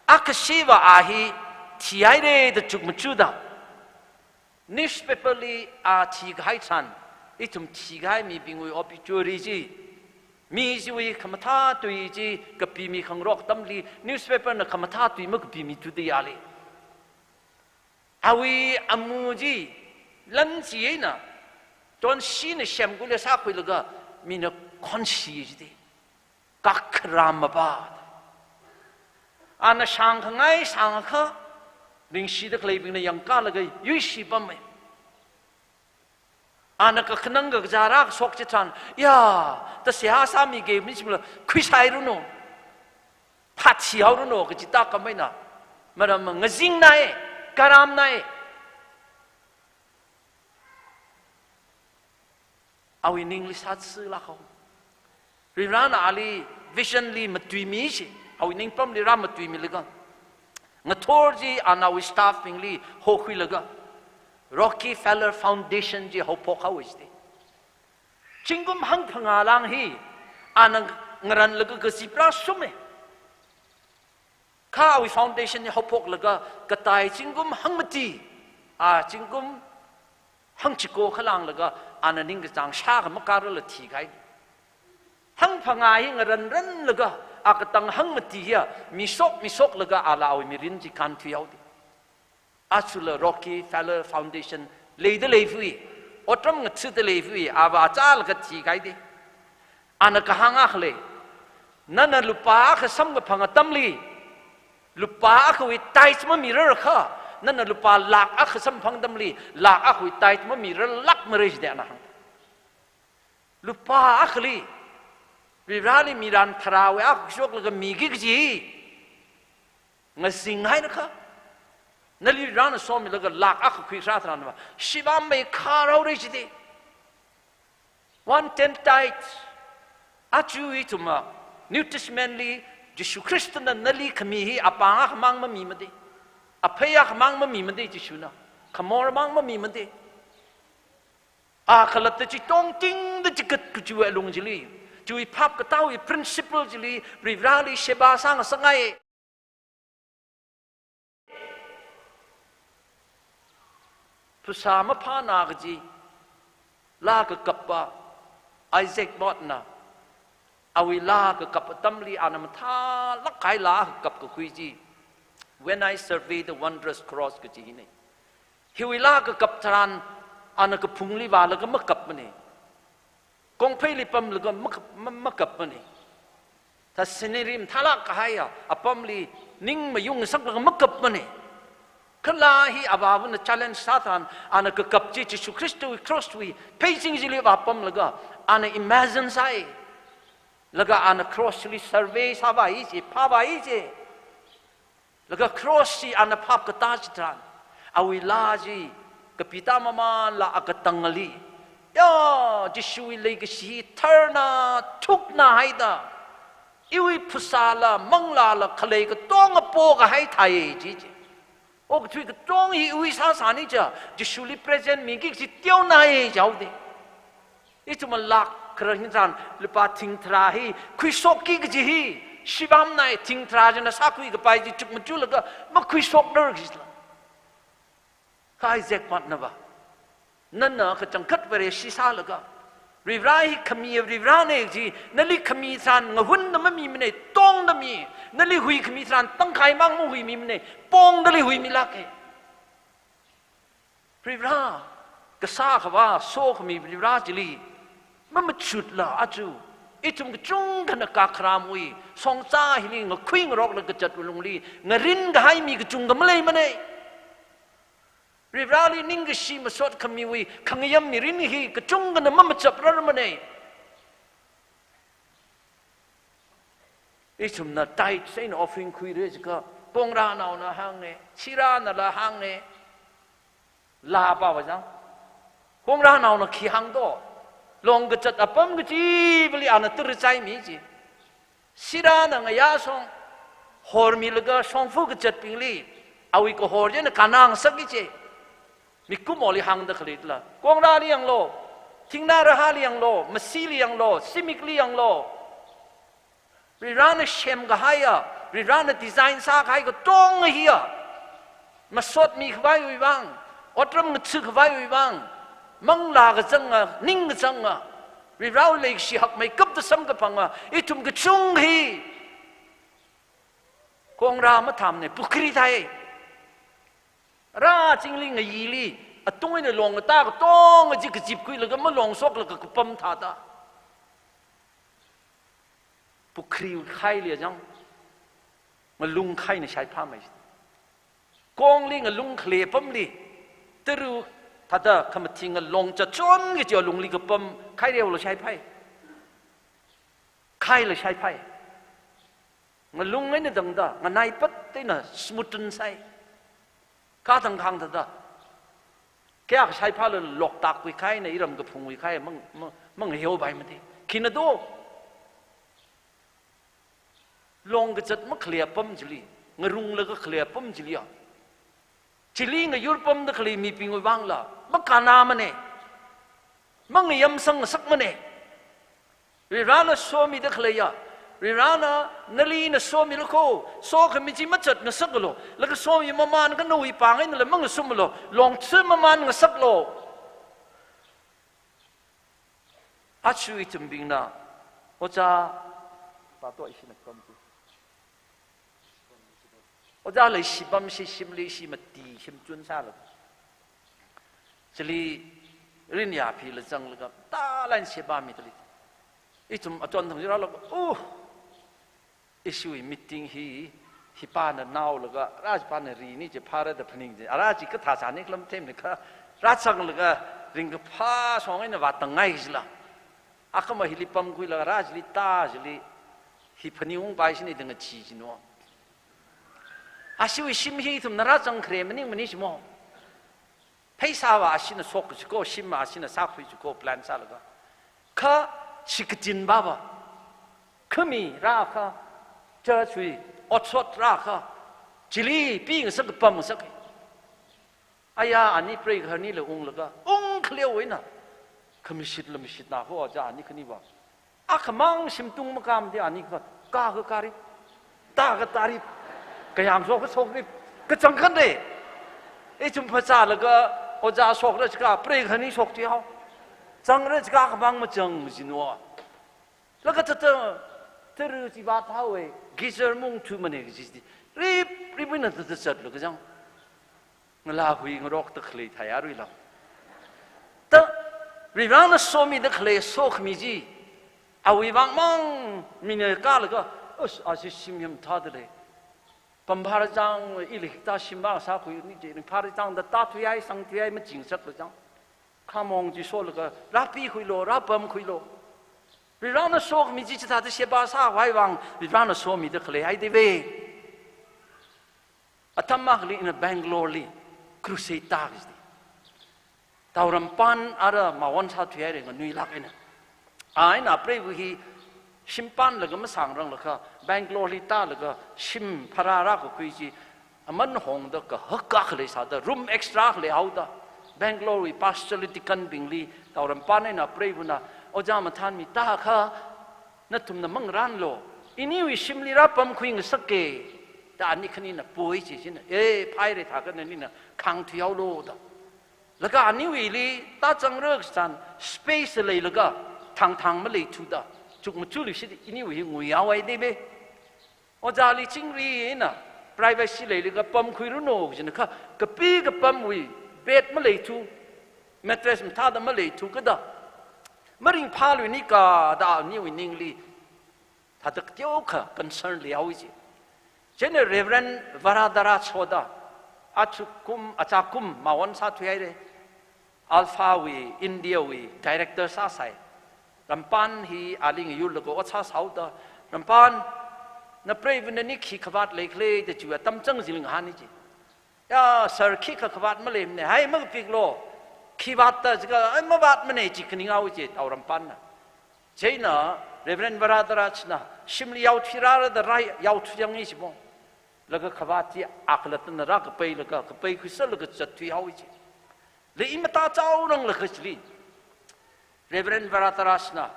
akhashiva a hi thihaira da chukmachuda. Newspaper li a thikahai tharan, ithum thikahai mibingwui obituary chi, mi chiwui khamathā tui chi kapimi khangarok atamli, newspaper na khamathā tui makapimi thuda yāli. Awui amu chi, lan chi eina, tonshina semkhuilaga sākhuilaga, mina khonshi jida. Kakharam mapa. Ana shāngkhangai shāngakha, ringshida khaleibingna yangkalaga yuishi pammei. Ana kakhanang kakazā rākashok chitharan, ya, ta seihā sāmiki mi chimla, khuisai runu. Phathi haorunu, kaji tākam eina. Maram ngazingnai, karamnai. Awui ningli sātsilāk hao. Varivarana ali vision li matuimi chi, awui ningpamli rāmatuimilaga, ngathor chi ana awui staff bingli hokhuilaga, Rockefeller Foundation chi haophok haowa jida. Zingkum hangphangā lāng hi, ana ngaranlaga kazip rāshuma. Kha awui foundation hi haophoklaga, katai zingkum hangmati, a zingkum hangchiko khalānglaga, ana ningkachāng shākha makārala thikahai. Hangphangā hi ngaranranlaga, a katang hangmati hiya, mishok mishoklaga, ala awui mirin chi kānthui haoda. Achula Rockefeller Foundation leida leifui, otram ngathada leifui, ava achālaga thikahaida. Ana kahāng akha lei, nana lupā akha samkaphang atamli, lupā akhawui tithe mamirar kha, nana lupā lakh akha samphang atamli, lakh akhawui tithe mamirarlākmara jida ana hāng. Lupā akhali, Varivarali miran tharāwui akha shoklaga miki kaji, ngazinghaina kha. Nali Varivarana somilaga lakh akha khuisā tharanva, shivāmei kharao rei jida. One tenth tithe. Aja ithumna, New Testament li, Jishu Khristana nali khami hi apāng akhamang mamimada. Aphei akhamang mamimada Jishuna. Khamormang mamimada. A khalatta chi tongtingda chikat kachiwui alung chili, chiwui phap katāwui principle chili, Varivarali sheba sāngasakngai. Phasā maphāna kaji, laa kakappa, Isaac Watts na, awui laa kakap atamli ana mathālāk kahai laa kakap kakhui chi, When I Survey the Wondrous Cross kaji hina. Hiwui laa kakap tharan, ana kaphungli vālaga makapmana. Kongpheili pamlaga makap, ma-, makapmana. Thā scenery mathālāk kahaiya, apamli ning mayungsaklaga makapmana. Kha laa hi avāvana challenge sā tharan, ana kakap chi Jishu Khristawui cross wui pheiching chili vāpamlaga, ana imagine sāi. Laga ana cross chili survey sāvai chi, phāvai chi. Laga cross chi ana phap katā chitharan, awui laa chi kapitā mamanla akatangli, ya, Jishuwui leikashi tharna, thukna haida, Iwui phasāla, manglāla, khalei katonga pokahai thāi chi chi. Okathui katonga hi iwui sāsāni cha, Jishuli present miki kaji teonai jaode. Ithum lak kharā hi tharan, lupā thing tharā hi khuishokki kaji hi, shibamnai thing tharā china sākhui kapai chi chukmajalaga, makhuishokdar kajila. Kha Isaac Patnava, nana kachangkhat Vareshi sālaga, Varivara hi khami Varivarana kaji, nali khami tharan ngahunna mamimana, tongda mi, nali huikhami tharan tangkhaimang mahuimimana, pongdali huimilāka. Varivara, kasā khavā sokhami Varivara chili mamachutla aja, ithum kachungkhana kakharamwui shongza hili ngakhui ngaroklaga kazat lungli ngarin kahai mi kachungkha maleimana. Varivarali ningkashi masot khamiwui khangayam mirin hi kachungkhana mamachaprarmana. Ithumna tithes eina offering khuira jiakha, Kongrānaona hānga, Siranala hānga, laa pāva chang. Kongrānaona khi hāngdo, long kazat apam kachivali ana tara chaimi chi. Sirana ngayā shong, hormilaga shongfa kazatbingli, awui kahor china kannā ngasaka chi. Mikumoli hāngda khaleila, Kongrāli yanglu, thingnā rahāli yanglu, masili yanglu, simikli yanglu. Varivarana semkahaiya, Varivarana design sākahai katonga hiya, masot mikhavaiwui vang, otram ngachikhavaiwui vang, manglā kazanga, ning kazanga, Varivarawui leikashi hakmeikapta samkaphanga, ithum kachungkha hi kongrā mathāmana, pukhri thāi. Rāzingli ngayili, atung eina long katā katonga chi kazipkhuilaga malong shoklaga kapam thāda, pukhri khaili chang, ngalung khaina shaiphāmei. Kongli ngalung khalei apamli, tara thāda khamathing ngalong chachon kaji alungli kapam, khaireola shaiphai. Khaila shaiphai. Ngalung eina tangda, nganaipat eina smoothen sai. Kha thangkhang thāda, kayākha shaiphāla loktak khuikhaina, iram kaphung khuikhai, mang, mang, mangheopaimana. Khina do? Long kazat makhalei apam chili, ngarunglaga khalei apam chiliya, chili ngayur pamda khalei mibingwui vangla makannāmana, mangayamsang ngasakmana. Varivarana somida khaleiya, Varivarana nali ina somilakho, sokhami chi mazat ngasaklu, laga somi mamānkha nawui pāng einala mangasumlu, long chi mamān ngasaklu. Aja ithumbingna, ojā, pāto ishina kampi. Ojā leishipam ishi shimli ishi mati shimchun sāla. Chili rinya phila zanglaga, tālāk eina sheba midali. Ithum achon thang jira laga, uh, ishiwui meeting hi, hipāna naolaga, rā chipāna rini chi phāra da phaning chi. Ara chi kathā sāni khalam themni kha, rāzanglaga, ringkaphā shong eina vātangngai jila. Akhama hili pamkhuilaga, rā chili tā chili, hi phaning ungpai shini dang chi chino. Ashiwui shim hi ithumna rāzang khare maningmana shimo. Pheisāva ashina shok jiko, shimva ashina sākhui jiko, plan sālaga. Kha shikachin baba, khami rākha, church wui otshot rākha, chili pingasak, pamngasak. Aya, ani preigaharnila unglaga, ungkhaleo eina, khamashitla mashitna ho ojā ani khaniva. Akhamang shimtung makāmada ani kha, kākha kārip, tākha tārip, kayāng shokha shokrip, kachangkhatna. Ithum phazālaga ojā shokra jiakha, preigaharni shok chi hao. Zangra jiakha akhamang mazang jino. Laga thāda, tara chi vāthaowa, geyser maungthumana kaji chi. Rip, rip eina thāda zatlaga zang. Ngalāhui ngarokta khalei thai arui lam. Ta, Varivarana somida khalei sokhami chi, awui vangmang mina kālaga, us, ashi shim yamthāda lei. Pamphāra chang, ili hikta shimva sākhuini chi, pamphāra changda tāthuihai, sangthuihai, machingasakla chang. Khamong chi sholaga, rāpikhuilu, rāpamkhuilu. Varivarana sokhami chi chithāda sheba sākhavai vang, Varivarana somida khalei haida ve. Atam akhali ina Bangalore li crusade tāki jidi. Taoram pan ara mawon sāthuihaira nganuilāk eina. A eina apreiva hi Shim panlaga masāngranglaga, Bangalore li tālaga, shim pharā rākakhui chi, aman hongda kahak akha leisāda, room extra akha leihaoda, Bangalore wui pastor li deacon bingli, Taorampan eina apreivana, "Ojā mathānmi tākha, nathumna mangarānlu, iniwui shimli rāpamkhui ngasaka," da ani khanina poi chi china, "Eh, phaira thākha nanina khāngthuihaolu," da. Laga aniwuili tāzangra kachitharan space leilaga thangthang maleithuda, chukmajali shida iniwui hi nguihaowa deme. Ojāli chingri eina privacy leilaga pamkhuiranu kajina kha, kapi kapamwui bed maleithu, mattress mathāda maleithu kada, maringphāluini ka da aniwui ningli thāda kateokha concern leihaowa chi. Chieina Reverend Varadaraj hoda, achu kum, achā kum mawon sāthuihaira. Alpha wui, India wui director sāsai. Rampan hi ali ngayurlaga ot sāsāhaoda, "Rampan, napreivana nani khi khavāt leikhala?" da chiwui atam chang jingli ngahāna chi. "Ya, sir, khikha khavāt maleimana." "Hai, makapiklu. Khi vātta?" jiakha, "Ai, mavātmana," chi khaninghaowa chi, Taorampanna. Chieina Reverend Varadarajna shimli yaothui rāra da rā yaothuiyanga chi mo. Laga khavāt chi akhalattana rākapailaga, kapaikhuiserlaga zatthuihaowa chi. Lei i matāchaoranglaga chili, Reverend Varadarajna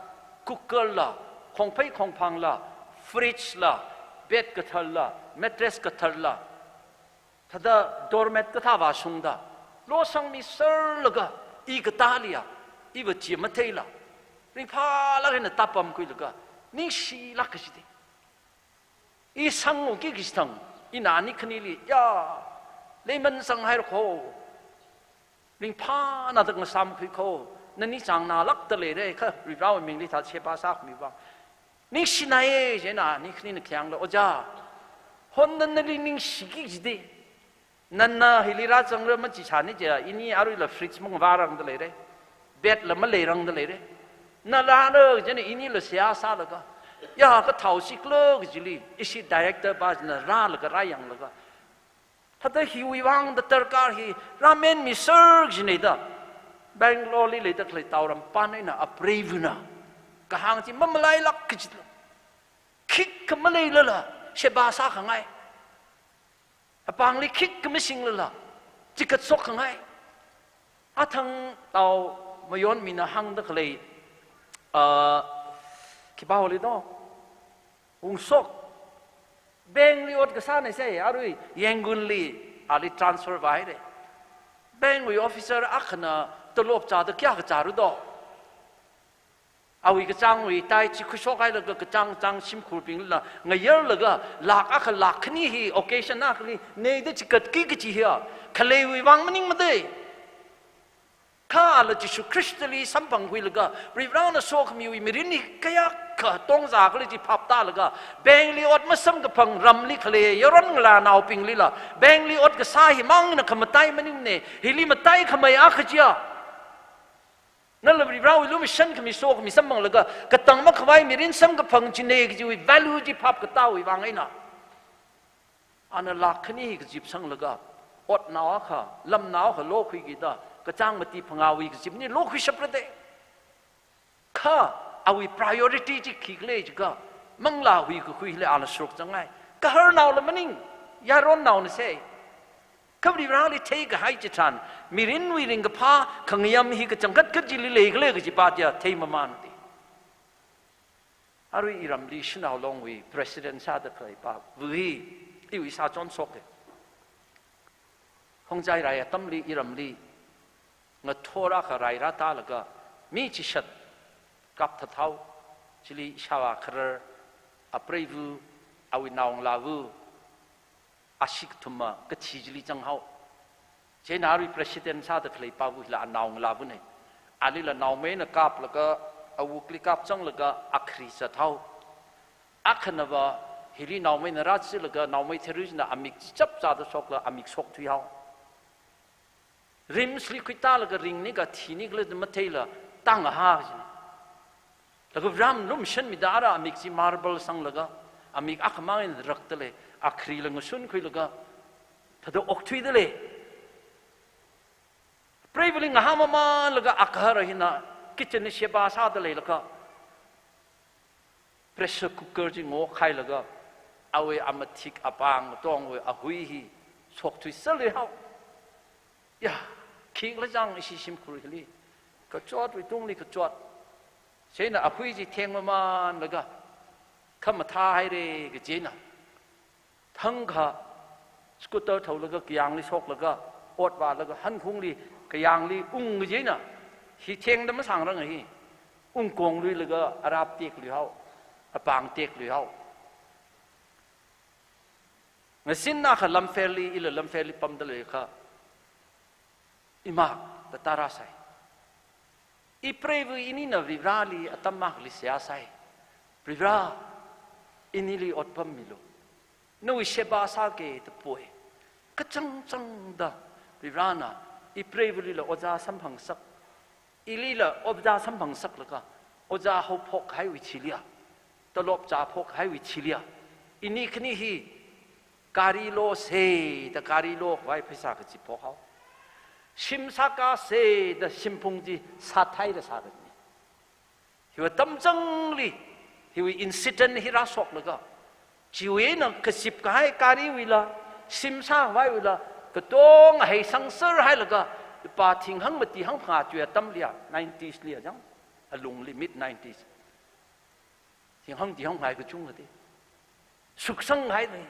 cooker la, khongphei khongphang la, fridge la, bed kathar la, mattress kathar la, thāda doormat kathā vāshungda, losangmiserlaga, i katāliya, iva chi matheila, ringphālāk eina tāpamkhuilaga, ningshilāk kachida. I sangki kachithang, ina ani khanili, "Ya, leiman sanghaira kho. Ringphāna da ngasāmkhui kho. Nani chāngnālākda leira, kha Varivarāwui mingli thāda sheba sākhami vang. Ningshinaiya," chieina ani khanina khayangla, "Ojā, hon nana nali ningshiki kachida. Nana hili rāzangra machichāni chiakha, ini aruila fridge mangavārangda leira. Bed la maleirangda leira. Na rāra," chieina inila seihā sālaga, "Ya, kathao sikla," kajili, ishi director pa china rālaga, rāyanglaga, "Thāda hiwui vang da darkar hi rāmenmiser," kajina da, Bangalore li leida khalei Taorampan eina apreivana kahāng chi mamalailāk kachila, khikha maleilala sheba sākhangai. Apāngli khikha masinglala chikatshok khangai. Athang Tao Mayonmina hāngda khalei, ah, khipāli do, Wungsok, bankli ot kasāna sai, arui Yangonli ali transfer vāhaira. Bankwui officer akhana tolop zāda kayākha zāra do? Awui kachāngwui tai chi khuishokhailaga kachāng chāng shimkhurbingla ngayarlaga, lakh akha lakh khani hi occasion akhali neida chikatki kachi hiya, khaleiwui vang maningmada. Kha ala Jishu Khristali samphangkhuilaga, Varivarāna sokhamiwui mirin hi kayākha tongzā khala chi phaptālaga, bankli ot masamkaphang ramli khalei yaron ngalānaobinglila, bankli ot kasā himangna khamatai maningmana, hili mataikhamei akha chiya. Nala Varivarāwui lumashankhami sokhami samphanglaga, katang makhavai mirin samkaphang china kajiwui value chi phap katāwui vang eina, ana lakh khani hi kazipsanglaga, otnao akha, lamnao akha lokhuiki da, kachāng mati phangāwui kazipna lokhuishapra da. Kha awui priority chi khikhala jiakha, manglā huikakhuili ala shuruk zanghai. Gaharnaola maning, yaronnaona sai. Kha Varivarāli theikahai chitharan, mirinwui ringkaphā khangayam hi kachangkhat kachili leikhala kajipa chiya theimamānda. Arui iramli Shanao Longwui president sāda khaleipa Vui, iwui sāchon shoka. Khongjai rai atamli iramli ngathor akha rai rātālaga, mi chishat kapthat hao, chili ishāvā kharar, apreivu, awui naongalāvu, ashee kathuma kathi chili zang hao. Chieina arui president sāda khaleipa Vuila anaongalāvuna. Alila naomeina kaplaga, awukli kapzanglaga akhari zat hao. Akhanava hili naomeina rāchilaga, naomei Therese na amik chi chapzāda shokla amik shokthui hao. RIMS li khuitālaga ringni ka thini khala matheila tang aha kajina. Laga Varivarāna lumashanmida ara amik chi marble sanglaga, amik akhamang eina rakta lei, akharila ngasunkhuilaga, thāda okthuida lei. Preivali ngahānmamānlaga agahara hina kitchen li sheba sāda leilaga, pressure cooker chi ngokhailaga, awui amathik apāng tongwui ahui hi shokthui sāli hao. Ya, khikhala chang ishi shimkhur hili. Kachotwui tungli kachot. Chieina ahui chi thengmamanlaga, khamathā haira kajina. Thangkha scooter thaolaga kayāngli shoklaga, ot vālaga, hankhungli kayāngli ung kajina. Hi thengda masangranga hi. Ungkong luilaga arap teklui hao, apāng teklui hao. Ngasinna kha Lamphel li, ila Lamphel li pamda leikha, imak da tarāsai. Ipreiva inina Varivarali atam akhali seihā sai. Varivara, inili otpam milu. Nawui sheba sāki da poi. Kachangchangda Varivarana ipreivalila ojā samphangsak. Ilila ojā samphangsaklaga, ojā haophok kahaiwui thiliya, tolop chāphok kahaiwui thiliya, ini khani hi gari losa da gari lokhavai pheisā kachiphok hao. Shim sākāsa da shimphung chi sāthaida sākajina. Hiwui atam changli, hiwui incident hi rāshoklaga, chiwui eina kazip kahai gariwuila, shim sākhavaiwuila, katonga heisangser hailaga, lupā thinghang mati hangphangā chiwui atamliya, nineties liya chang, alungli mid nineties. Thinghang tihang ngai kachungkha te. Suksang haina.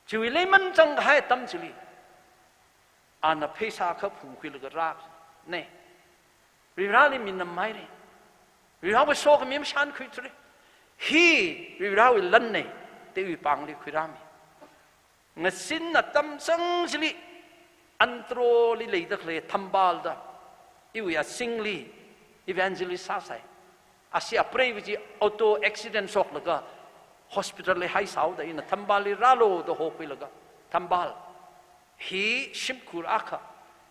Chiwui leiman chang kahai atam chili, ana pheisā akha phungkhuilaga rāp. Ne. Varivarali minam haira. Varivarawui sokhami mashankhuithura. Hi Varivarawui lanna, da iwui pāngli khuirāmi. Ngasinna atam chang chili, Antroli leida khalei Thambal da, iwui azingli evangelist sāsai. Ashi apreiva chi auto accident shoklaga hospital li haisāhaoda ina Thamballi rālu da hokhuilaga, Thambal, hi shimkhur akha,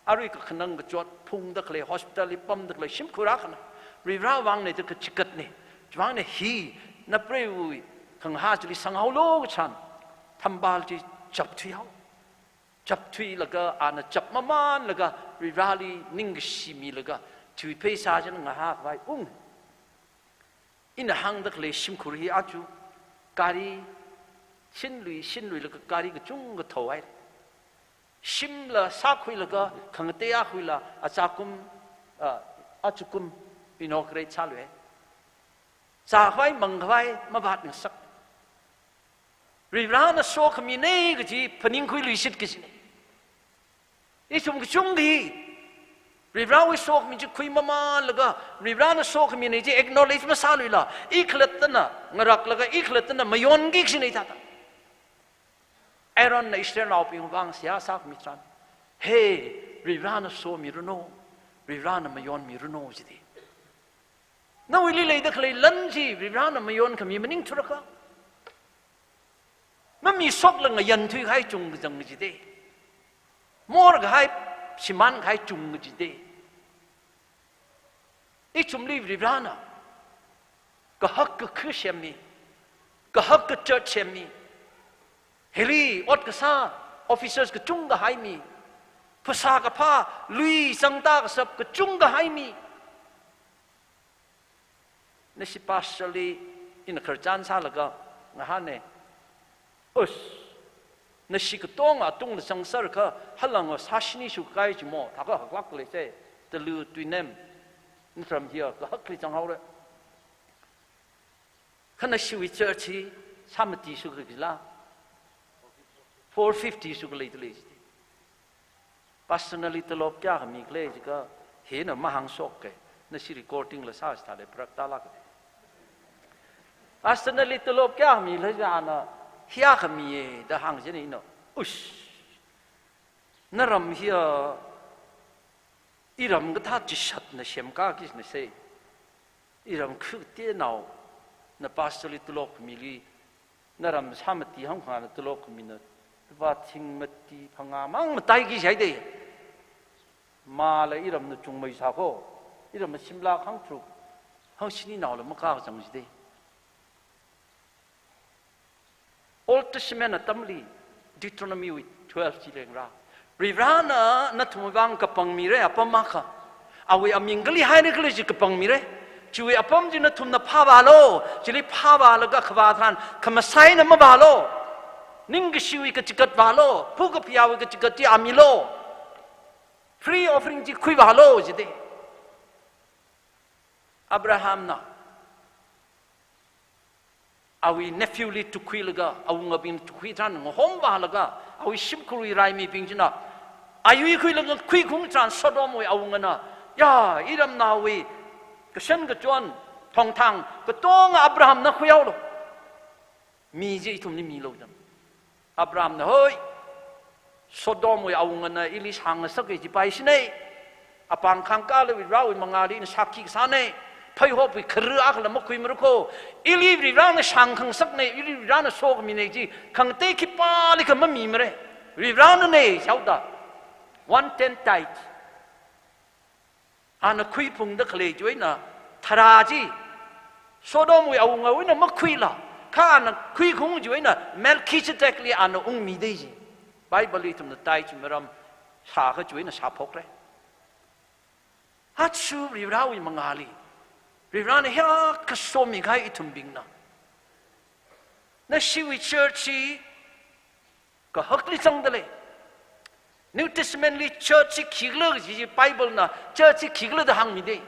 arui kakhanang kachot phungda khalei, hospital li pamda khalei shimkhur akhana. Varivara vangna da kachigatna. Chivangna hi napreiwui khangahā chili sanghaolu kachān, Thambal chi chapthui hao. Chapthuilaga, ana chapmamanlaga, Varivarali ningkashi milaga, chiwui pheisā china ngahākhavai ung. Ina hāngda khalei shimkhur hi aja gari shinlui, shinluilaga gari kachungkha thao haira. Shimla sākhuilaga, khangatei akhuila, achakum, ah, achakum inaugurate sāluihai. Zākhavai mangkhavai mavātngasak. Varivarana sokhamina kaji phaningkhuiluishit kajina. Ithum kachungkha hi Varivarawui sokhami chi khuimamanlaga, Varivarana sokhamina chi acknowledge masāluila, i khalattana ngaraklaga, i khalattana mayonki kajina hithāda. Aaronna Israelnaobing vang seihā sākhami tharan, he, Varivarana somiranu, Varivarana mayonmiranu jida. Nawuili leida khalei lan chi Varivarana mayonkhami maningthurakha, mamishoklaga yanthuikahai chungkha chang kajida. Morkahai, shimānkahai chungkha kajida. Ithumli Varivarana kahak kakha semmi, kahak kachurch semmi, hili ot kasā officers kachungkha haimi, phasā kaphā, lui sangtā kashap kachungkha haimi. Nashi pastor li ina khararchan sālaga ngahāna. Ush, nashi katonga tungli zangserkha, halanga sāshini shukai chimo, thākha haklāk leise, Talu Tuinem, nathum hiya kahakli zanghaora. Kha nashiwui church hi sāmati shukha kajila, four fifty shukha leida lei jida. Pastor nali tolop kayākha mikhala jiakha, hina mahāngshoka, nashi recording la sāsi thālei pharak tālāka. Pastor nali tolop kayākha mikhala jiakha ana, hiyākha miya da hāng jina ina. Ush. Naram hiya, iram kathā chishatna semkā kajina se. Iram khuitenao, na pastor li tolop khamili, naram sāmati hangphangāna tolop khamina, lupā thing mati phangā mang matai kajai de. Mala iramna chungmei sākho, iramna shimlak hangtharuk, hangshininaola makā kachang jide. Old Testament atamli Deuteronomy wui twelve chi lengra. Varivarana nathumwui vang kapangmira apam akha. Awui aming kali haira kali chi kapangmira. Chiwui apam chi nathumna phāvālu, chili phāvālaga khavā tharan, khamasai na mavālu. Ningkashiwui kachigat vālu, phu kaphayāwui kachigat chi amilu. Free offering chi khuivālu, jida. Abrahamna awui nephew li tukhuilaga, awungabing tukhui tharan ngahomvālaga, awui shimkhurwui raimibing china ayui khuilaga khuikhung tharan Sodomwui awungana, ya, iramnaowui kashan kachon, thongthang katonga Abrahamna khuihaolu. Mi chi ithumli milu jang. Abrahamna, hoi, Sodomwui awungana ili shāngngasaka jipai shinei. Apāng khangkāla Varivarawui mangāli ina shākhi kasānei. Pheihopwui khara akhala makhuimarako. Ili Varivarana shāngkhangasaknei, ili Varivarana sokaminei chi khangatei khipālikha mamimara. Varivarananei, shaoda. One tenth tithe. Ana khuiphungda khalei chiwui eina tharā chi Sodomwui awungawui eina makhuila, kha ana khuikhung chiwui eina Melchizedekli ana ungmida ji. Bible li ithumna tithe chi maram shākha chiwui eina shāphokra. Aja Varivarawui mangāli, Varivarana hiyākha somikahai ithumbingna, nashiwui church chi kahakli zangda lei. New Testament li church chi khikhala kaji chi Bible na church chi khikhala da hāngmida.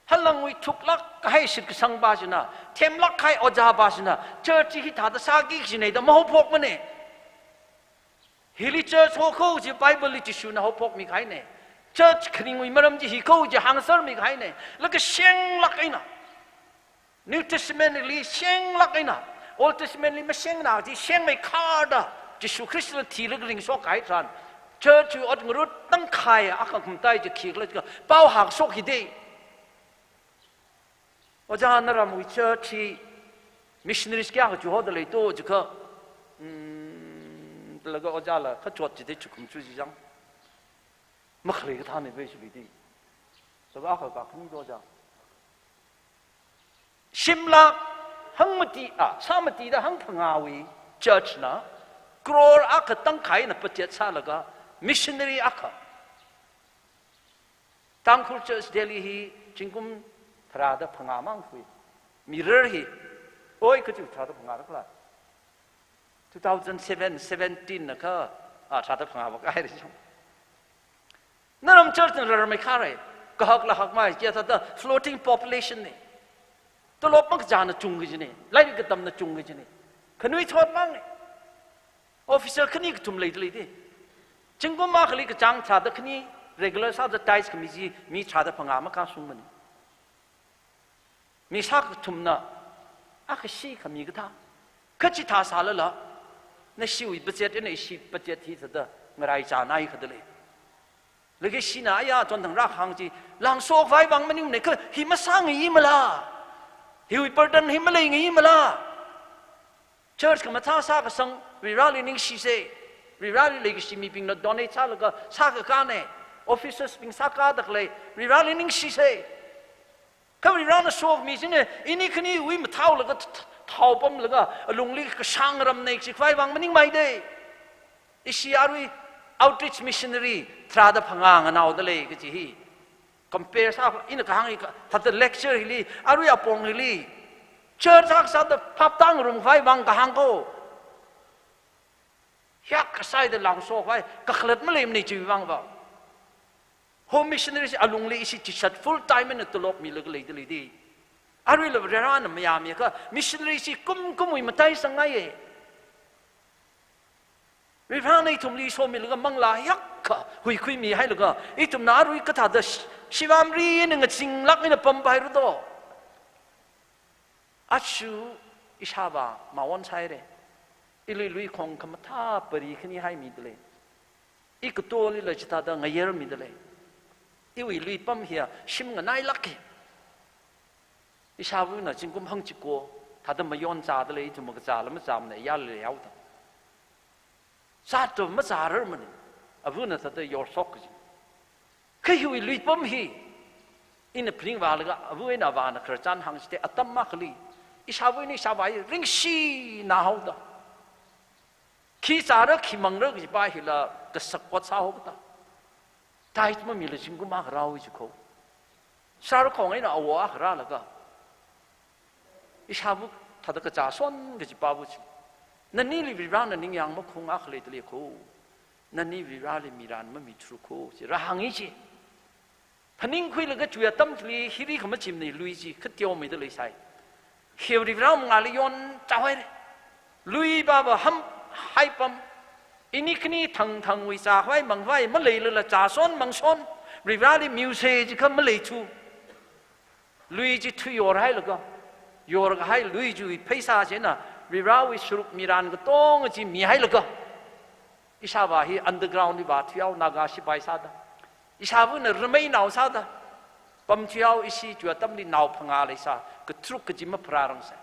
Halangwui thuklāk kahai shitkasangpa china, themlāk kahai ojāpa china, church chi hithāda sāki kajinei da mahaophokmana. Hili church hoko chi Bible li Jishuna haophokmikahaina. Church khaningwui maram chi hiko chi hāngsermikahaina. Laga shenglāk eina, New Testament li shenglāk eina, Old Testament li mashengna chi shengmeikharda, Jishu Khristana thilaga ringshok kahai tharan, church wui ot ngarut tangkhai akha khamataiya chi khikhala jiakha pao hāngshok hida. Ojā, naramwui church chi missionaries kayākha chihoda lei to jiakha, mm, laga ojāla kachot chida chukum chu chi jang. Makhalei kathāna bai chili da. Laga akha kakhani to ojā. Shimlāk hangmati, a, sāmatida hangphangāwui church na crore akha tangkhaina budget sālaga missionary akha. Tangkhul Church Delhi hi zingkum tharāda phangā mang khui. Mirar hi, oi, kachi tharāda phangā rakla. Two thousand seven, seventeen na kha, a, tharāda phangā vākahaira jang. Naram church na rarmeikharei, kahakla hakmei, chithāda floating population na. Tolop makachāna chung kajina, lairik katamna chung kajina. Khanuithot mangna. Officer khani kathum leida lei da. Zingkum akhali kachāng tharāda khani regular sāda tithe khami chi mi tharāda phangā makashungmana. Mi shākathumna akhashi khami kathā. Kha chithā sālala, nashiwui budget eina ishi budget hithāda ngaraichānai kha da lei. Laga ishina aya chonthang rākahāng chi, langshokhavai vang maningnei kha hi masāngaimala. Hiwui burden hi maleingaimala. Church khamathā sākasang, Varivarali ningshisa. Varivarali leikashi mibingna donate sālaga sākakāna. Officers bing sākāda khalei, Varivarali ningshisa. Kha Varivarana sokhami china, ini khaniwui mathāhaolaga th-, th-, thao pamlaga, alungli kashāng ramnei chikhavai vang maningmei da. Ishi arui outreach missionary tharāda phangā nganaoda lei kaji hi. Compare sā, ina kahāng hi ka, thāda lecture hili, arui apong hili, church akha sāda phaptā ngarummikhavai vang kahāng ko. Hiyākha sāhaida langshokhavai, kakhalat maleimanei chiwui vang va. Home missionary chi alungli ishi chishat full time eina tolop milaga leida lei da. Aruila Varivarana mayāmiakha, missionary chi kumkumwui mataisangngaiya. Varivarana ithumli somilaga manglā hiyākha huikhuimihailaga, ithumna arui kathāda sh-, shivamri eina ngazinglāk eina pampaira do. Aja ishāvā mawon sāhaira. Iwui lui khong khamathā pari khani haimida lei. I katolila chithāda ngayermida lei. Iwui luipam hiya shim nganailāka. Ishāvana zingkum hangchiko thāda mayonzāda lei, ithum kazāla mazāmana, yāli leihaoda. Zāda mazārarmana, avana thāda yorshok kaji. Kha hiwui luipam hi ina phaningvālaga, ava eina avāna khararchan hāngchida, atam akhali ishāva eina ishāvā hi ringshina haoda. Khi zāra, khi mangra kajipa hila kasak ot sāhaoda. Tithe mamila zingkum akha rāhaowa jiko. Sharkhong eina awo akha rālaga, ishāva thāda kachā son kaji pāva chi, nanili Varivarana ningyāng makhung akha leidalei kho. Nani Varivarali miran mamitharu kho, chi rāhāngi chi. Phaningkhuilaga chiwui atam chili hili khamachimnei, lui chi kateomeida leisai. Hi Varivara mangāli yon chāhaire. Lui pāva hamhai pam. Ini khani thangthangwui zākhavai mangkhavai maleilala zāson mangson, Varivarali miusa jikha maleithu. Lui chi thuiyorhailaga, yorkahai lui chiwui pheisā china Varivarawui sharuk miran katonga chi mihailaga, ishāvā hi underground li vāthuihao, Naga shipai sāda. Ishāvana rameinao sāda pamthuihao. Ishi chiwui atamli nao phangā leisā, katharuk kaji mapharārangsai.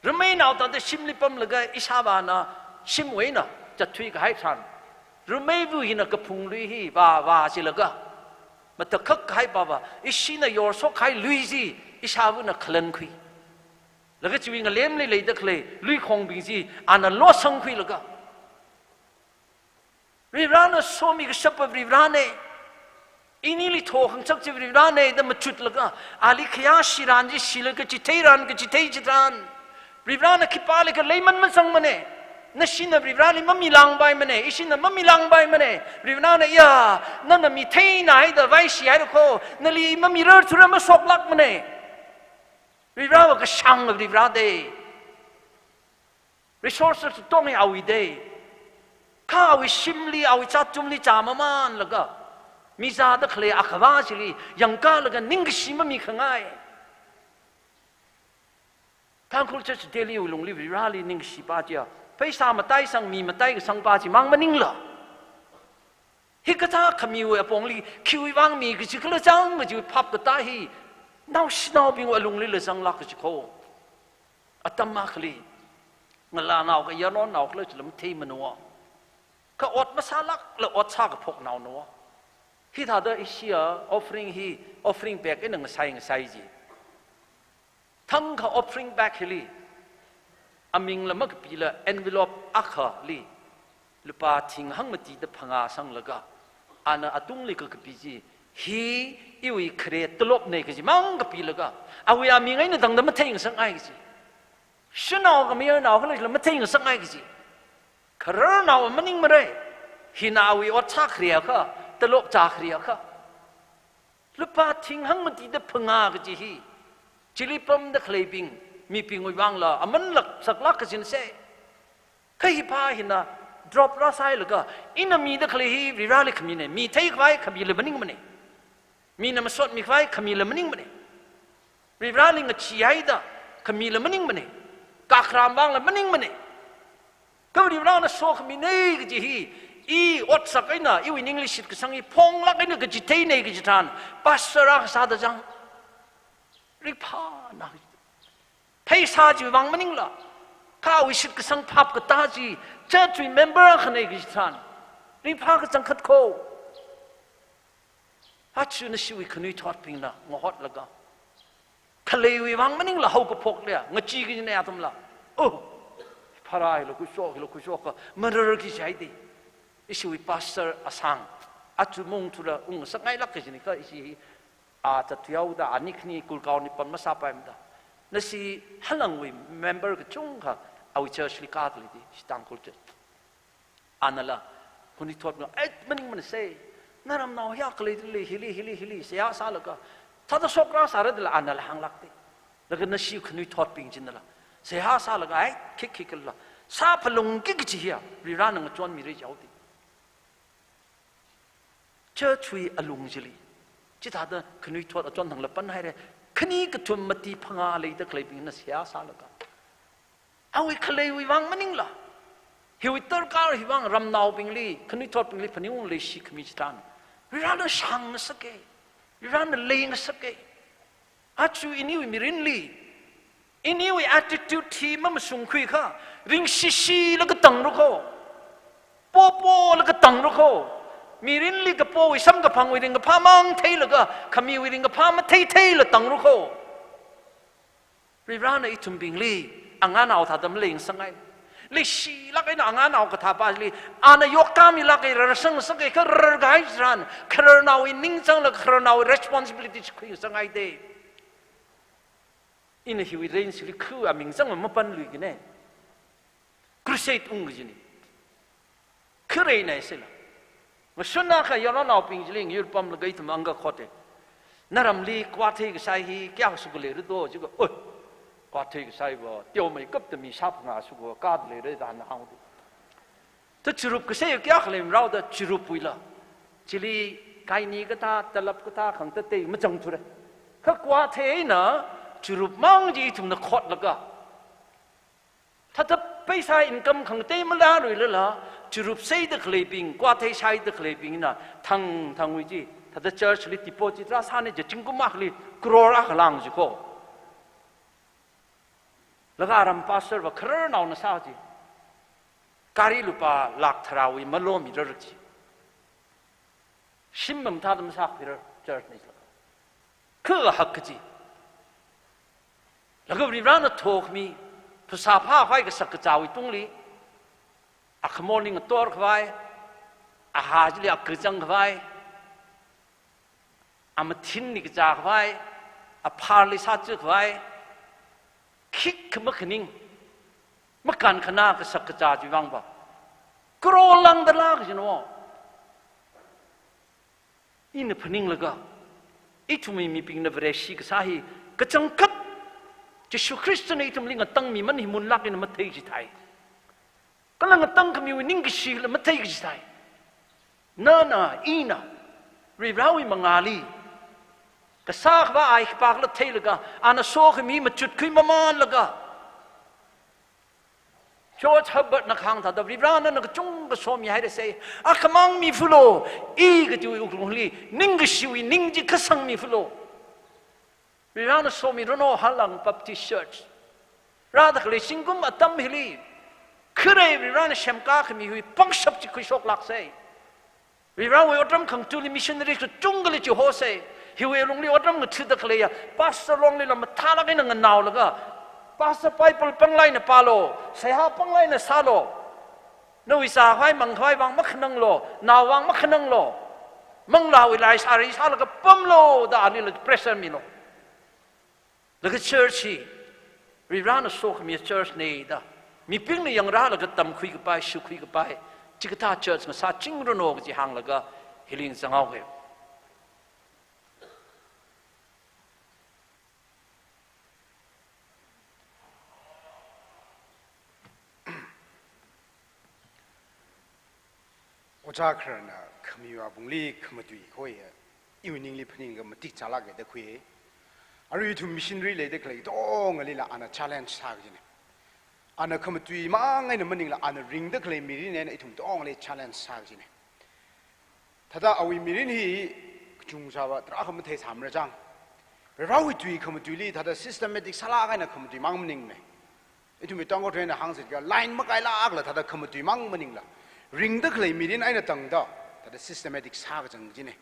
Rameinao thāda shimli pamlaga ishāvāna shimwui eina zatthuikahai tharan, rameiva hina kaphung lui hi vā vāchilaga, matakhak kahai pāva, ishina yorshok kahai lui chi ishāvana khalankhui. Laga chiwui ngalemli leida khalei luikhongbing chi ana losangkhuilaga, Varivarana somi kashapa Varivarane, inili thokhangasak chi Varivarane da machutlaga, ali khayā shiran chi shilaga, chitheiran kachithei chitharan, Varivarana khipālikha leiman mazangmane. Nashina Varivarali mamilāngpaimane, ishina mamilāngpaimane. Varivarana, ya, nana mitheina haida vaishihaira kho, nali mamirarthura mashoklākmane. Varivarava kashāng Varivara de. Resources katonga awui de. Kha awui shimli, awui chātumli chāmamanlaga, mizāda khalei Akhava chili yangkalaga ningkashi mamikhangai. Tangkhul Church Delhi wui lungli Varivarali ningshipā chiya, pheisā mataisang, mi mataikasangpā chimang maningla, hikathā khamiwui apongli khiwui vang mi kachikhala chang kajiwui phap katā hi naoshinaobingwui alunglila zanglāk kaji kho. Atam akhali ngalānao kha yaronnao khala chila matheimana. Kha ot masālākla ot sākaphoknaona. Hithāda ishiya offering hi, offering bag eina ngasai ngasai ji. Thangkha offering bag hili amingla makapila envelope akhali lupā thing hangmatida phangā sanglaga, ana atungli kakapi chi, hi iwui khare tolopne kajimang kapilaga, awui aming eina tangda matheingasakngai kaji. Shanao kha mayarnao khala chila matheingasakngai kaji. Khararnao maningmare. Hina awui ot sākhare akha, tolop zākhare akha. Lupā thing hangmatida phangā kaji hi, chili pamda khaleibing mibingwui vangla amanlāk saklāk kajina se. Kha hipā hina drop rāsāhailaga, ina mida khalei hi Varivarali khamine, mi theikhavai khamila maningmane. Mina masotmikhavai khamila maningmane. Varivarali ngacheehaida khamila maningmane. Kakharam vangla maningmane. Kha Varivarana sokhamine kaji hi, i otsak eina, iwui ningli shitkasang hi phonglāk eina kachitheine kaji tharan, pastor akha sāda zang. Rikphāna. Pheisā chiwui vang maningla, kha awui shitkasang phap katā chi, church wui member akhane kaji tharan, rikphā kachangkhat kho. Aja nashiwui khanuithotbingna ngahotlaga, khaleiwui vang maningla haokaphok leiya ngachee kajina atamla, oh, pharā hila khuishok, hila khuishok kha marar kajai de. Ishiwui pastor asang, aja maungthura ungngasakngailāk kajina kha ishi hi, a zathuihaoda ani khani Gurgaon li pam masāpaimada, nashi halangwui member kachungkha awui church li kāda lei de, ishi Tangkhul church. Anala khanuithotbingna, "Ei, maningmana se. Na ramnao hiya khalei hili, hili, hili, hili seihā sālaga, thāda shokra sāra," dala anala hānglāk de. Laga nashi khanuithotbing chinala seihā sālaga, ai, khikhi kala sāphalungki kaji hiya Varivarana ngachonmira jao de. Church wui alung chili, chithāda khanuithot achon thangla panhaire. Khani kathum mati phangā leida khaleibingna seihā sālaga, awui khaleiwui vang maningla, hiwui darkar hi vang ramnaobingli, khanuithotbingli phaningung leishi khami chitharan, Varivarana shāngngasake, Varivarana leingasake. Aja iniwui mirinli, iniwui attitude hi mamashungkhuikha, ringshishilaga tangra kho. Popolaga tangra kho. Mirinli kapowui samkaphangwui ringkaphā mang theilaga, khamiwui ringkaphā matheitheila tangra kho. Varivarana ithumbingli anganao thāda maleingasakngai. Leishilāk eina anganao kathāpa chili, ana yokkāmilāka, rarsang sāka, kha rarkahai tharan, khararnaowui ning zanglaga khararnaowui responsibility chi khuisanghaida. Ina hiwui range chili khu aming zangva mapanluikina. Crusade ung kajina. Kharei naisela. Mashun akha yaronnaobing chili ngayur pamlaga ithum angka khote. Naramli kwathei kasai hi kayākha shuka leira do, jiakha, oi, kwathei kasaiva teomeikapta mi shāphangā shuka kāda leira da hāngda. Ta chirup kasai kayākha leimara da chirupwuila. Chili kaini kathā, talap kathā, khangatei mazangthura. Kha kwathei eina chirup mang chi ithumna khotlaga, thāda paisa income khangatei malāluilala, chirup saida khaleibing, kwathei saida khaleibingna thang thangwui chi, thāda church li deposit rāsāna, ja zingkum akhali crore akha lāng jiko. Laga aram pastor va khararnaona sā chi. Gari lupā lakh tharāwui malomirar chi. Shim mamathāda masākhuirar church na jilaga. Kha hak kaji. Laga Varivarana thokhami, phasā phākhavai kasak kazāwui tungli, akhamorli ngator khavai, ahā chili akazang khavai, amathinli kazā khavai, apharli sāchi khavai, khikha makhaning, makānkhanā kasak kazā chiwui vangva crore lāngda lā kajina wo. Ina phaninglaga, ithumwui mibingna Vareshi kasā hi kachangkhat, Jishu Khristana ithumli ngatangmiman hi munlāk eina mathei kachithai. Kala ngatangkhamiwui ningkashila mathei kachithai. Nana, ina, Varivarawui mangāli kasā khavā ai khipākhala theilaga, ana sokhami machutkhui mamanlaga, George Herbert na kahāng thāda, Varivara nana kachungkha somihairasai, akhamang mifulo, i kajiwui wuklungli ningkashiwui ning chi kasang mifulo. Varivarana somiranu Halang Baptist Church. Rāda khalei zingkum atam hili, kharei Varivarana semkā khami hiwui pangshap chi khuishoklāksai. Varivarawui otram khangatuli missionary kachungkhali chihosai. Hiwui lungli otram ngathada khaleiya, pastor longlila mathālāk eina nganaolaga, pastor Bible panglāk eina pālo, seihā panglāk eina sālo. Nawui zākhavai mangkhavai vang makhananglo, naovang makhananglo. Manglāwui lairik sālaga pamlo da alila pressure milo. Laga church hi, Varivarana sokhami church na da, mibingna yangrālaga tamkhui kapai, shukhui kapai, chikathā church ngasāchingranu kaji hānglaga, hili ngazanghaowa. Ojā kharana khamiwui vābungli khamatui khuiya, iwui ningli phaningakha matik chālāka da khui. Arui ithum missionary leida khalei katongalila ana challenge sā kajina. Ana khamatui mang eina maningla ana ringda khalei mirin eina ithum katongali challenge sā kajina. Thāda awui mirin hi kachungkha sāva tarākha matheisāmara chang. Varivarawui tui khamatuili thāda systematic sālāk eina khamatui mang maningmana. Ithumwui Tangkhul tui eina hāngsitkha line makailākla thāda khamatui mang maningla, ringda khalei mirin eina tangda, thāda systematic sākazang kajina.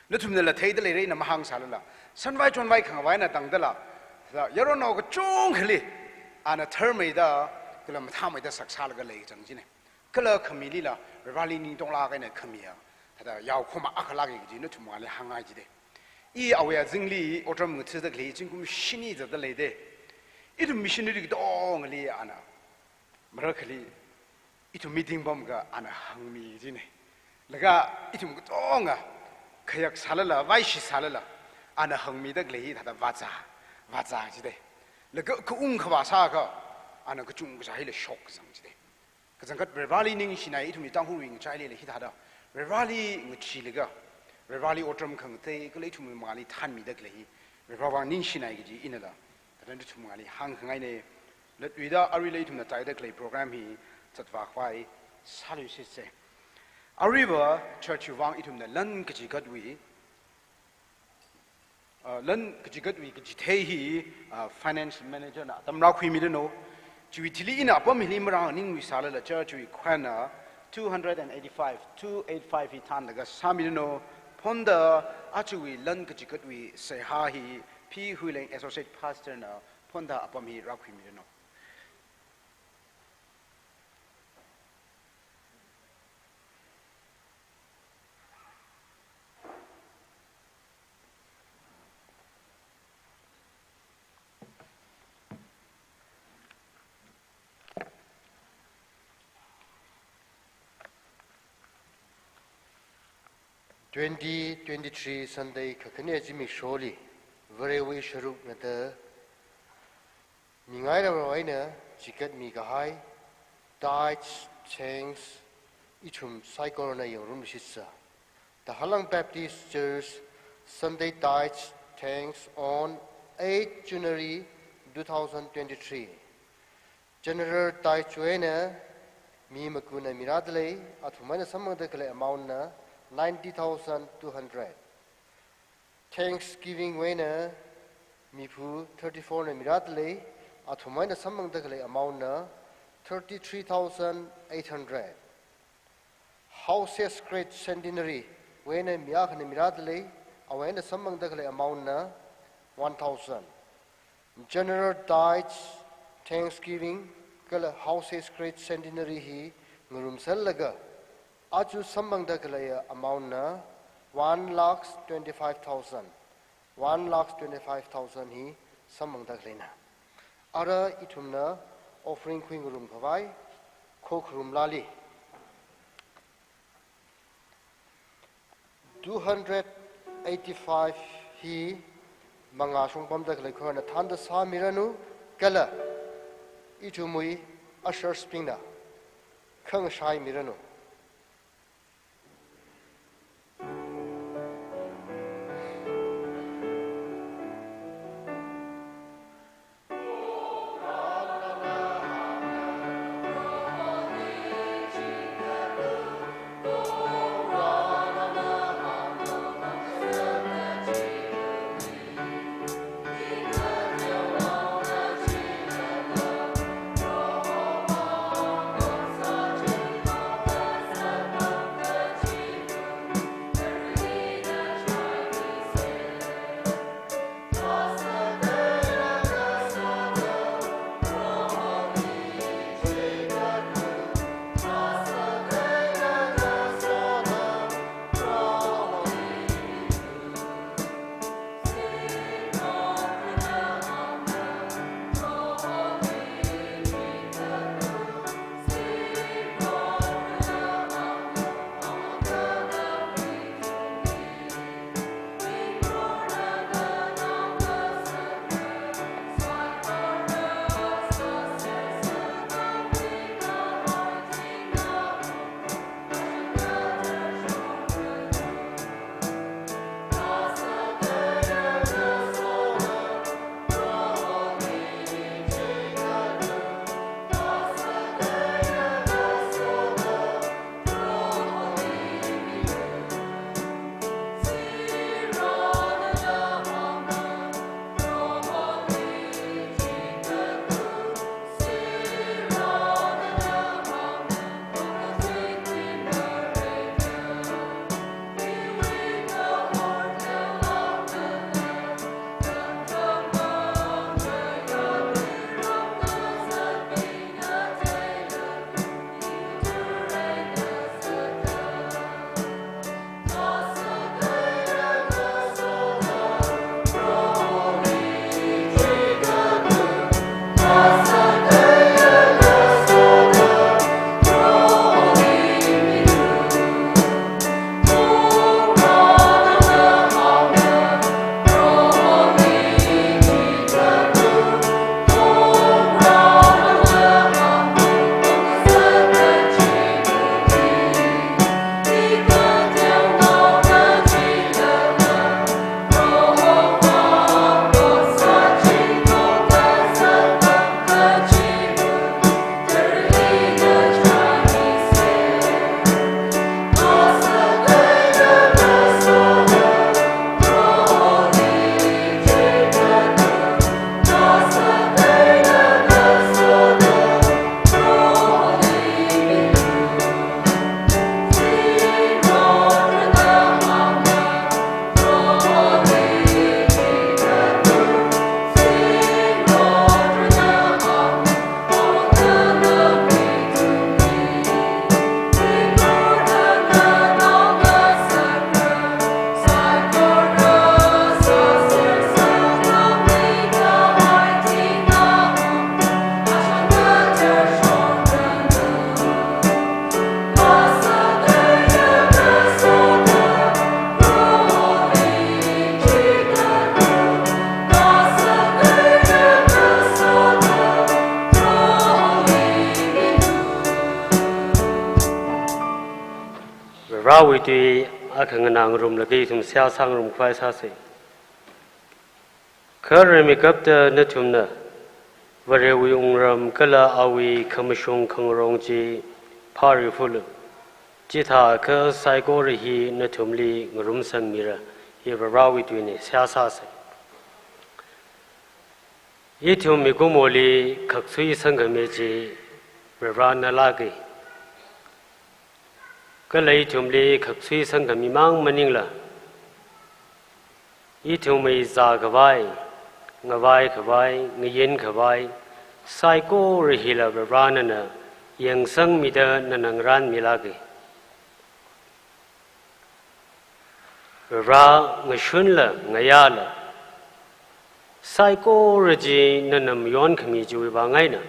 Nathumnala theida leira ina mahāngsālala, sanvai chonvai khangavai eina tangdala, thāda yaronao kachungkhali ana tharmeida, kala mathāmeida saksālaga leikazang kajina. Kala khamilila, Varivarali ningtonglāk eina khamiya, thāda yaokhoma akha lāka kaji nathum mangāli hāngngai jida. I awui azingli otram ngathada khalei zingkum shini zatda leida. Ithum missionary katongali ana, marakhali ithum meeting pamkha ana hāngmi kajina. Laga ithum katonga khayak sālala, vaishi sālala, ana hāngmida khalei hi thāda vāzā, vāzā jida. Laga khaung khavā sākha, ana kachungkha sā hila shokkazang jida. Kachangkhat Varivarali ningshinai, ithumwui Tangkhulwui ngachailila hithāda, Varivarali ngacheelaga, Varivarali otram khangatei, kala ithumwui mangāli thanmida khalei hi, Varivara vang ningshinai kaji inala, thāda nathum mangāli hāngkhangaina. Latluida aruila ithumna taida khalei program hi zatvākhavai sāluishitsa. Aruiva church wui vang ithumna lan kachigatwui, uh, lan kachigatwui kachithei hi, uh, finance manager na atam rākhuimiranu. Chiwui thili ina apam hili marānganingluisālala church wui khwana two hundred and eighty-five, two eight five hi thanlaga sāmiranu. Phonda ajawui lan kachigatwui seihā hi P Huileng Associate Pastor na phonda apam hi rākhuimiranu. Twenty twenty-three Sunday kakhane zimiksholi Varewui sharukna da mingairarao eina chikatmi kahai tithes, thanks ithum saikorana yangrumshitsa. Tahalang Baptist Church Sunday Tithes Thanks on eighth January two thousand twenty-three. General tithes wui eina mi makuna mirādalei, athum eina samphangda khalei amount na ninety thousand two hundred. Thanksgiving wui eina miphu thirty-four na mirādalei, athum eina samphangda khalei amount na thirty-three thousand eight hundred. Houses Great Centenary wui eina mi akhana mirādalei, awui eina samphangda khalei amount na one thousand. General tithes, Thanksgiving kala Houses Great Centenary hi ngarumserlaga, aja samphangda khalei amount na one lakh twenty-five thousand. One lakh twenty-five thousand hi samphangda khaleina. Ara ithumna offering khuingarum khavai khokharum lali, two hundred eighty-five hi mangā shongpamda khalei khorana thānda sāmiranu, kala ithumwui ushers bingna khangashai miranu. Awui tui akha nganāngarumlaga ithum seihā sāngarumkhavai sāsa. Kha rimeikapta nathumna Varewui wungram kala awui khamashung khangarong chi phāriphulu. Chithākha saikora hi nathumli ngarumsangmira. Hi Varivarawui tuina, seihā sāsa. Ithum mikumoli khaksui sangkhami chi Varivarana lāka. Kala ithumli khaksui sangkhami mang maningla, ithumwui zākhavai, ngavaikhavai, ngayinkhavai saikora hila Varivaranana yangsangmida nana ngarānmilāka. Varivara, ngashunla ngayāla saikora chi nana mayonkhami chiwui vang eina,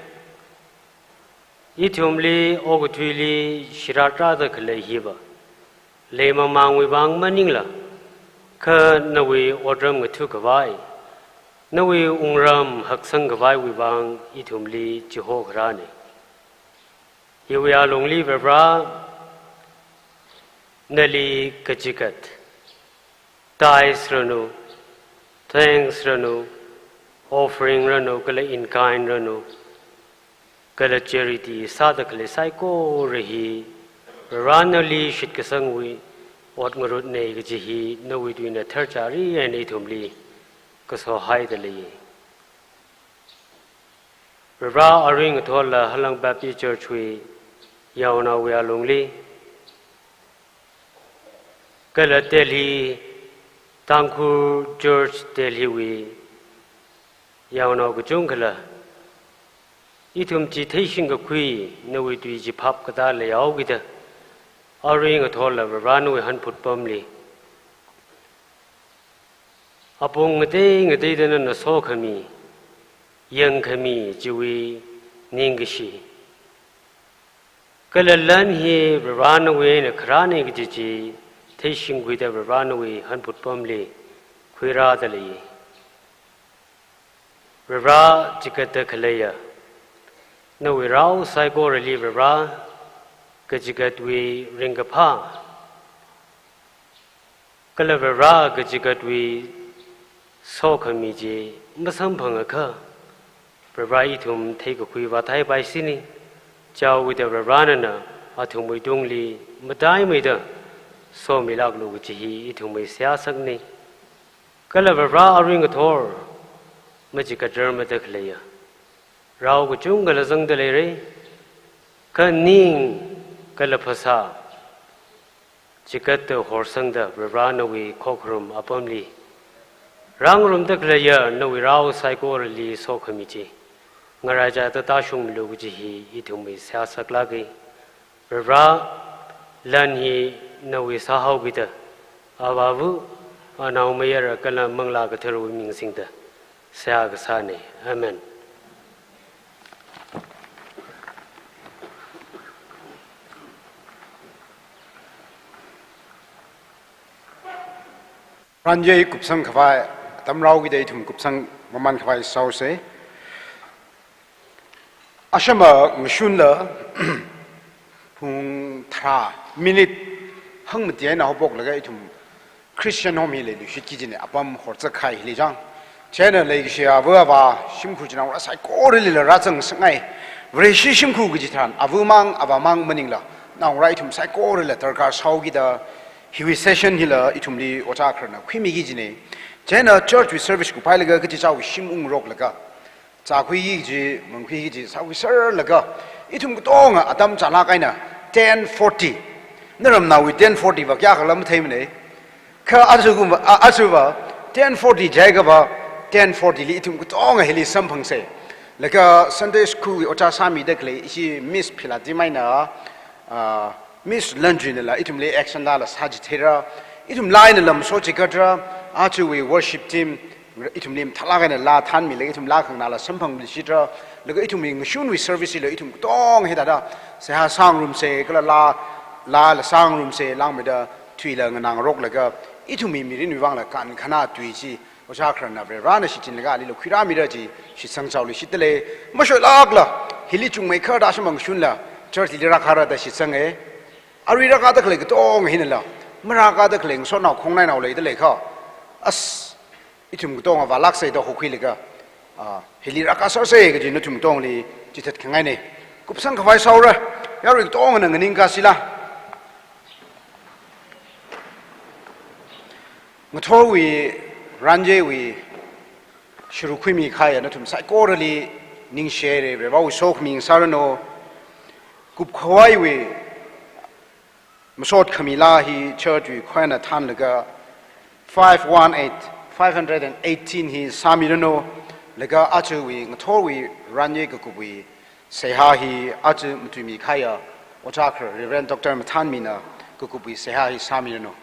ithumli okathuili shirātrāda khalei hiva leimamangwui vang maningla, kha nawui otram ngathakhavai, nawui wungram haksangkhavaiwui vang ithumli chihokharāna. Hiwui alungli Varivara, nali kachikat, tithes ranu, thanks ranu, offering ranu, kala in kind ranu, kala charity sāda khalei saikora hi Varivara nali shitkasangwui ot ngarutna kaji hi nawui tuina tharchari eina ithumli kasohaida lei. Varivara, arui ngathorla Halang Baptist Church wui yaonaowui alungli, kala Delhi, Tangkhul Church Delhi wui yaonao kachungkhala, ithum chi theishingkakhui nawui tui chi phap katā leihaokida, arui ngathorla Varivara nawui hanphut pamli apong ngatei ngateida nana sokhami, yangkhami chiwui ningkashi, kala lan hi Varivara nawui eina kharāna kaji chi theishingkhuida Varivara nawui hanphut pamli khuirāda lei. Varivara, chikatda khaleiya nawui rao saikorali Varivara, kachikatwui ringkaphā, kala Varivara kachikatwui sokhami chi masamphangakha, Varivara ithum theikakhui vāthaipaisina. Chiwuivang Varivara nana athumwui tungli mataimeida somilāklu kaji hi ithumwui seihā sakna. Kala Varivara, arui ngathor machikat rarmada khaleiya rao kachungkhala zangda leira. Kha ning kala phasā chikatda horsangda Varivara nawui khokharum apamli rāngarumda khaleiya nawui rao saikorali sokhami chi ngaraichāda tāshungmilu kaji hi ithumwui seihā saklāka. Varivara, lan hi nawui sāhaokida, Avāva, Anaomayara kala Manglā Katharawui ming singda seihā kasāna. Amen. Pranjai kupsangkhavai atam rāhaokida ithum kupsang mamānkhavai sāhaosa. Ashama ngashunla pung tharā minute hangmati eina haophoklaga ithum Christian home hi leiluishitki kajina, apam horzak kahai hili chang. Chieina leikashi ava avā, shimkhur chinaongarā saikoralila rāzangngasakngai. Vareshi shimkhur kaji tharan avamang avāmang maningla naongarā ithum saikorala darkar sāhaokida hiwui session hila ithumli ojā khararna khuimiki kajina. Chieina church wui service kuphailaga kachichāwui shim ungroklaga, zākhuiki kaji, mangkhuiki kaji sākhuiserlaga, ithum katonga atam chālāk eina ten forty. Naramnaowui ten forty va kayākhala matheimana. Kha ajakumva, a-, ajava ten forty jiakhava, ten forty li ithum katonga hili samphangsa. Laga Sunday school wui ojā sāmida khalei ishi Miss Philatim eina, ah, Miss Lanjuinala ithumli action laa la sāchitheira. Ithum laa eina lam sochikatra, ajawui worship team ithumli mathālāk eina laa thanmilaga ithum laa khanganāla samphangluishitra. Laga ithumwui ngashunwui service hila ithum katonga hithāda seihā sāngarumsa, kala laa, laala sāngarumsa, langmeida thuila nganāngaroklaga ithumwui mirinwui vangla kankhanā tui chi ojā khararna Varivarana shichinlaga alila khuirāmira kaji shitsang chaoluishitdalei. Mashoilākla hili chungmeikharda ashama ngashunla church lila rākharada shitsanga. Arui rākada khalei katonga hinala, marākada khalei ngasotnao khongnainao leida leiakha, as, ithum katonga vālāksei da hokhuilaga, ah, hili rākasāsei kaji nathum katongli chithatkhangaina. Kupsang khavai sāhaora, yarui katongana nganingkasila. Ngathorwui, Ranyeiwui, shuru khuimi kahaiya nathum saikorali ningshihaira, Varewui sokhami ngasāranu. Kupkhavaiwui masot khami laa hi church wui khuina thānlaga five one eight, five hundred and eighteen hi sāmiranu, laga ajawui Ngathorwui Ranyei kakupwui seihā hi aja matuimi kahaiya Ojā Khare Reverend Doctor Mathanmina kakupwui seihā hi sāmiranu.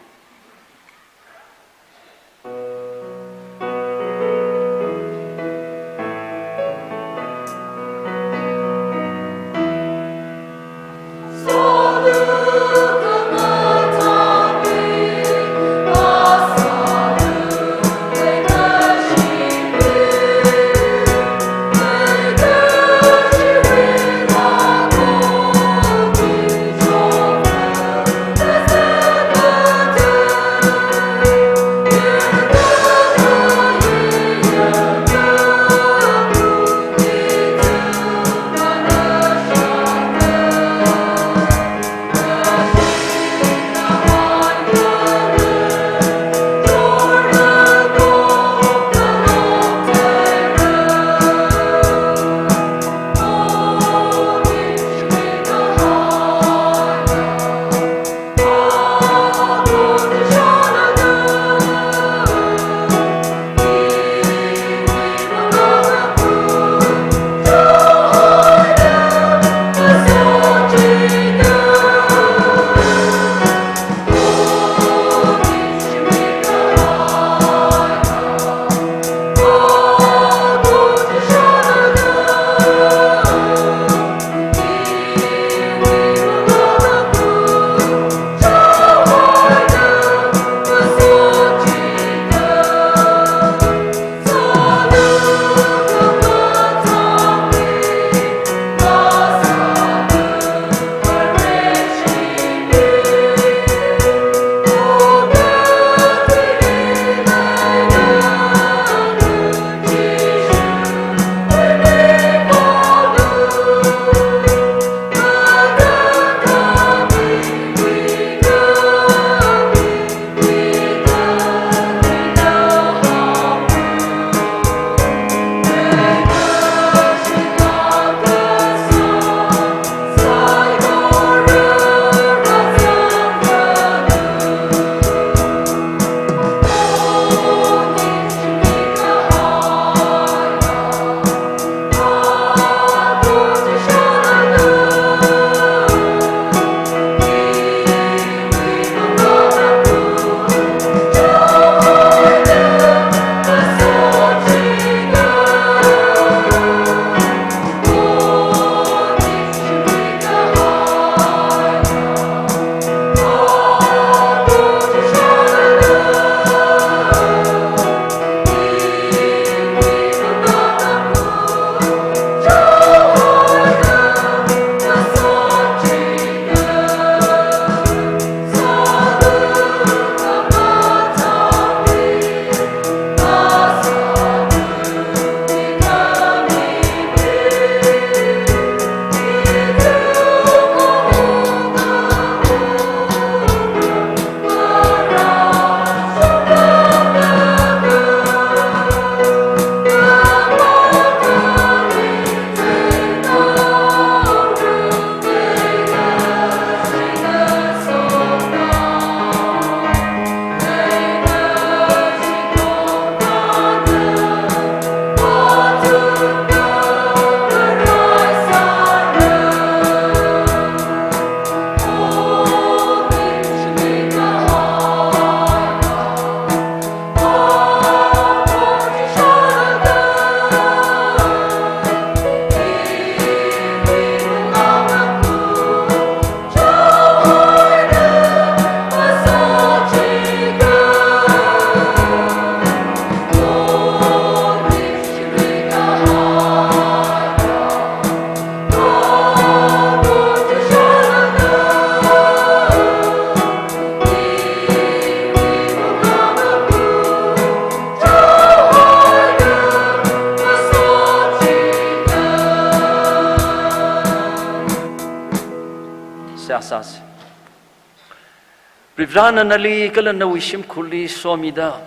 Varivarana nali kala nawui shimkhurli somida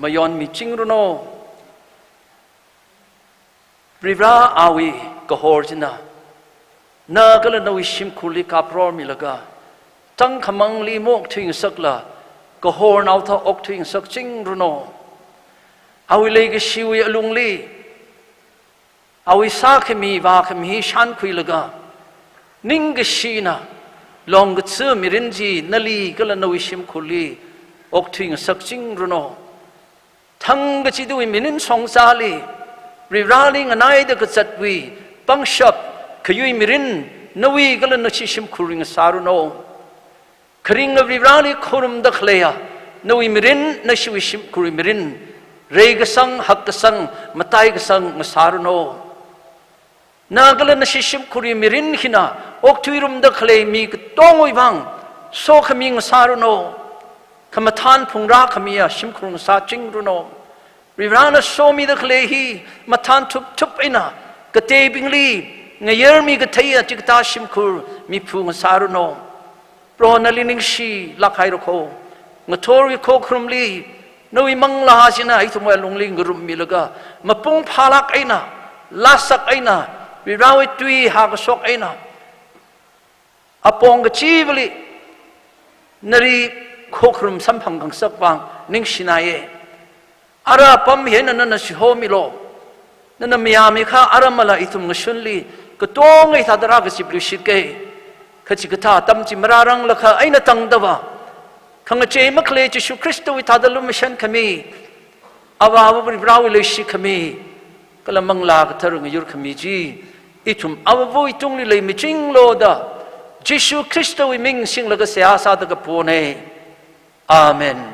mayonmichingranu. Varivara awui kahor china na kala nawui shimkhurli kaprormilaga, tangkhamangli maokthuingasakla, kahornao thā okthuingasakchingranu. Awui leikashiwui alungli awui sākhami vākhami hi shānkhuilaga, ningkashina longkatsi mirin chi nali kala nawui shimkhurli okthuingasakchingranu. Thangkachiwui mirin shongzali, Varivarali nganaida kazatwui pangshap khayui mirin nawui kala nashi shimkhurwui ngasāranu. Kharinga Varivarali khorumda khaleiya nawui mirin, nashiwui shimkhurwui mirin reikasang, hakkasang, mataikasang ngasāranu. Na kala nashi shimkhurwui mirin hina okthuirumda khalei mi katongawui vang sokhami ngasāranu. Khamathān phungrākhamiya shimkhur ngasāchingranu. Varivarana somida khalei hi mathān thupthup eina kateibingli ngayermi katheiya chikathā shimkhur miphu ngasāranu. Proho nali ningshilāk haira kho. Ngathorwui khokharumli nawui manglā china ithumwui alungli ngarummilaga, mapung phālāk eina, lāsak eina, Varivarawui tui hākashok eina, apong kachivali nali khokharum samphang khangasak vang ningshinaiya. Ara apam hi eina nana sihomilu. Nana mayāmikha ara mala ithum ngashunli katonga hithāda rākazipluishitke. Kha chikathā atam chi marāranglakha eina tangdava, khangachei makhalei Jishu Khristawui thāda lumashan khami, Avāva Varivarawui leishi khami kala Manglā Kathara ngayur khami chi ithum Avāvawui tungli leimichinglu da Jishu Khristawui ming singlaga seihā sāda kapona. Amen.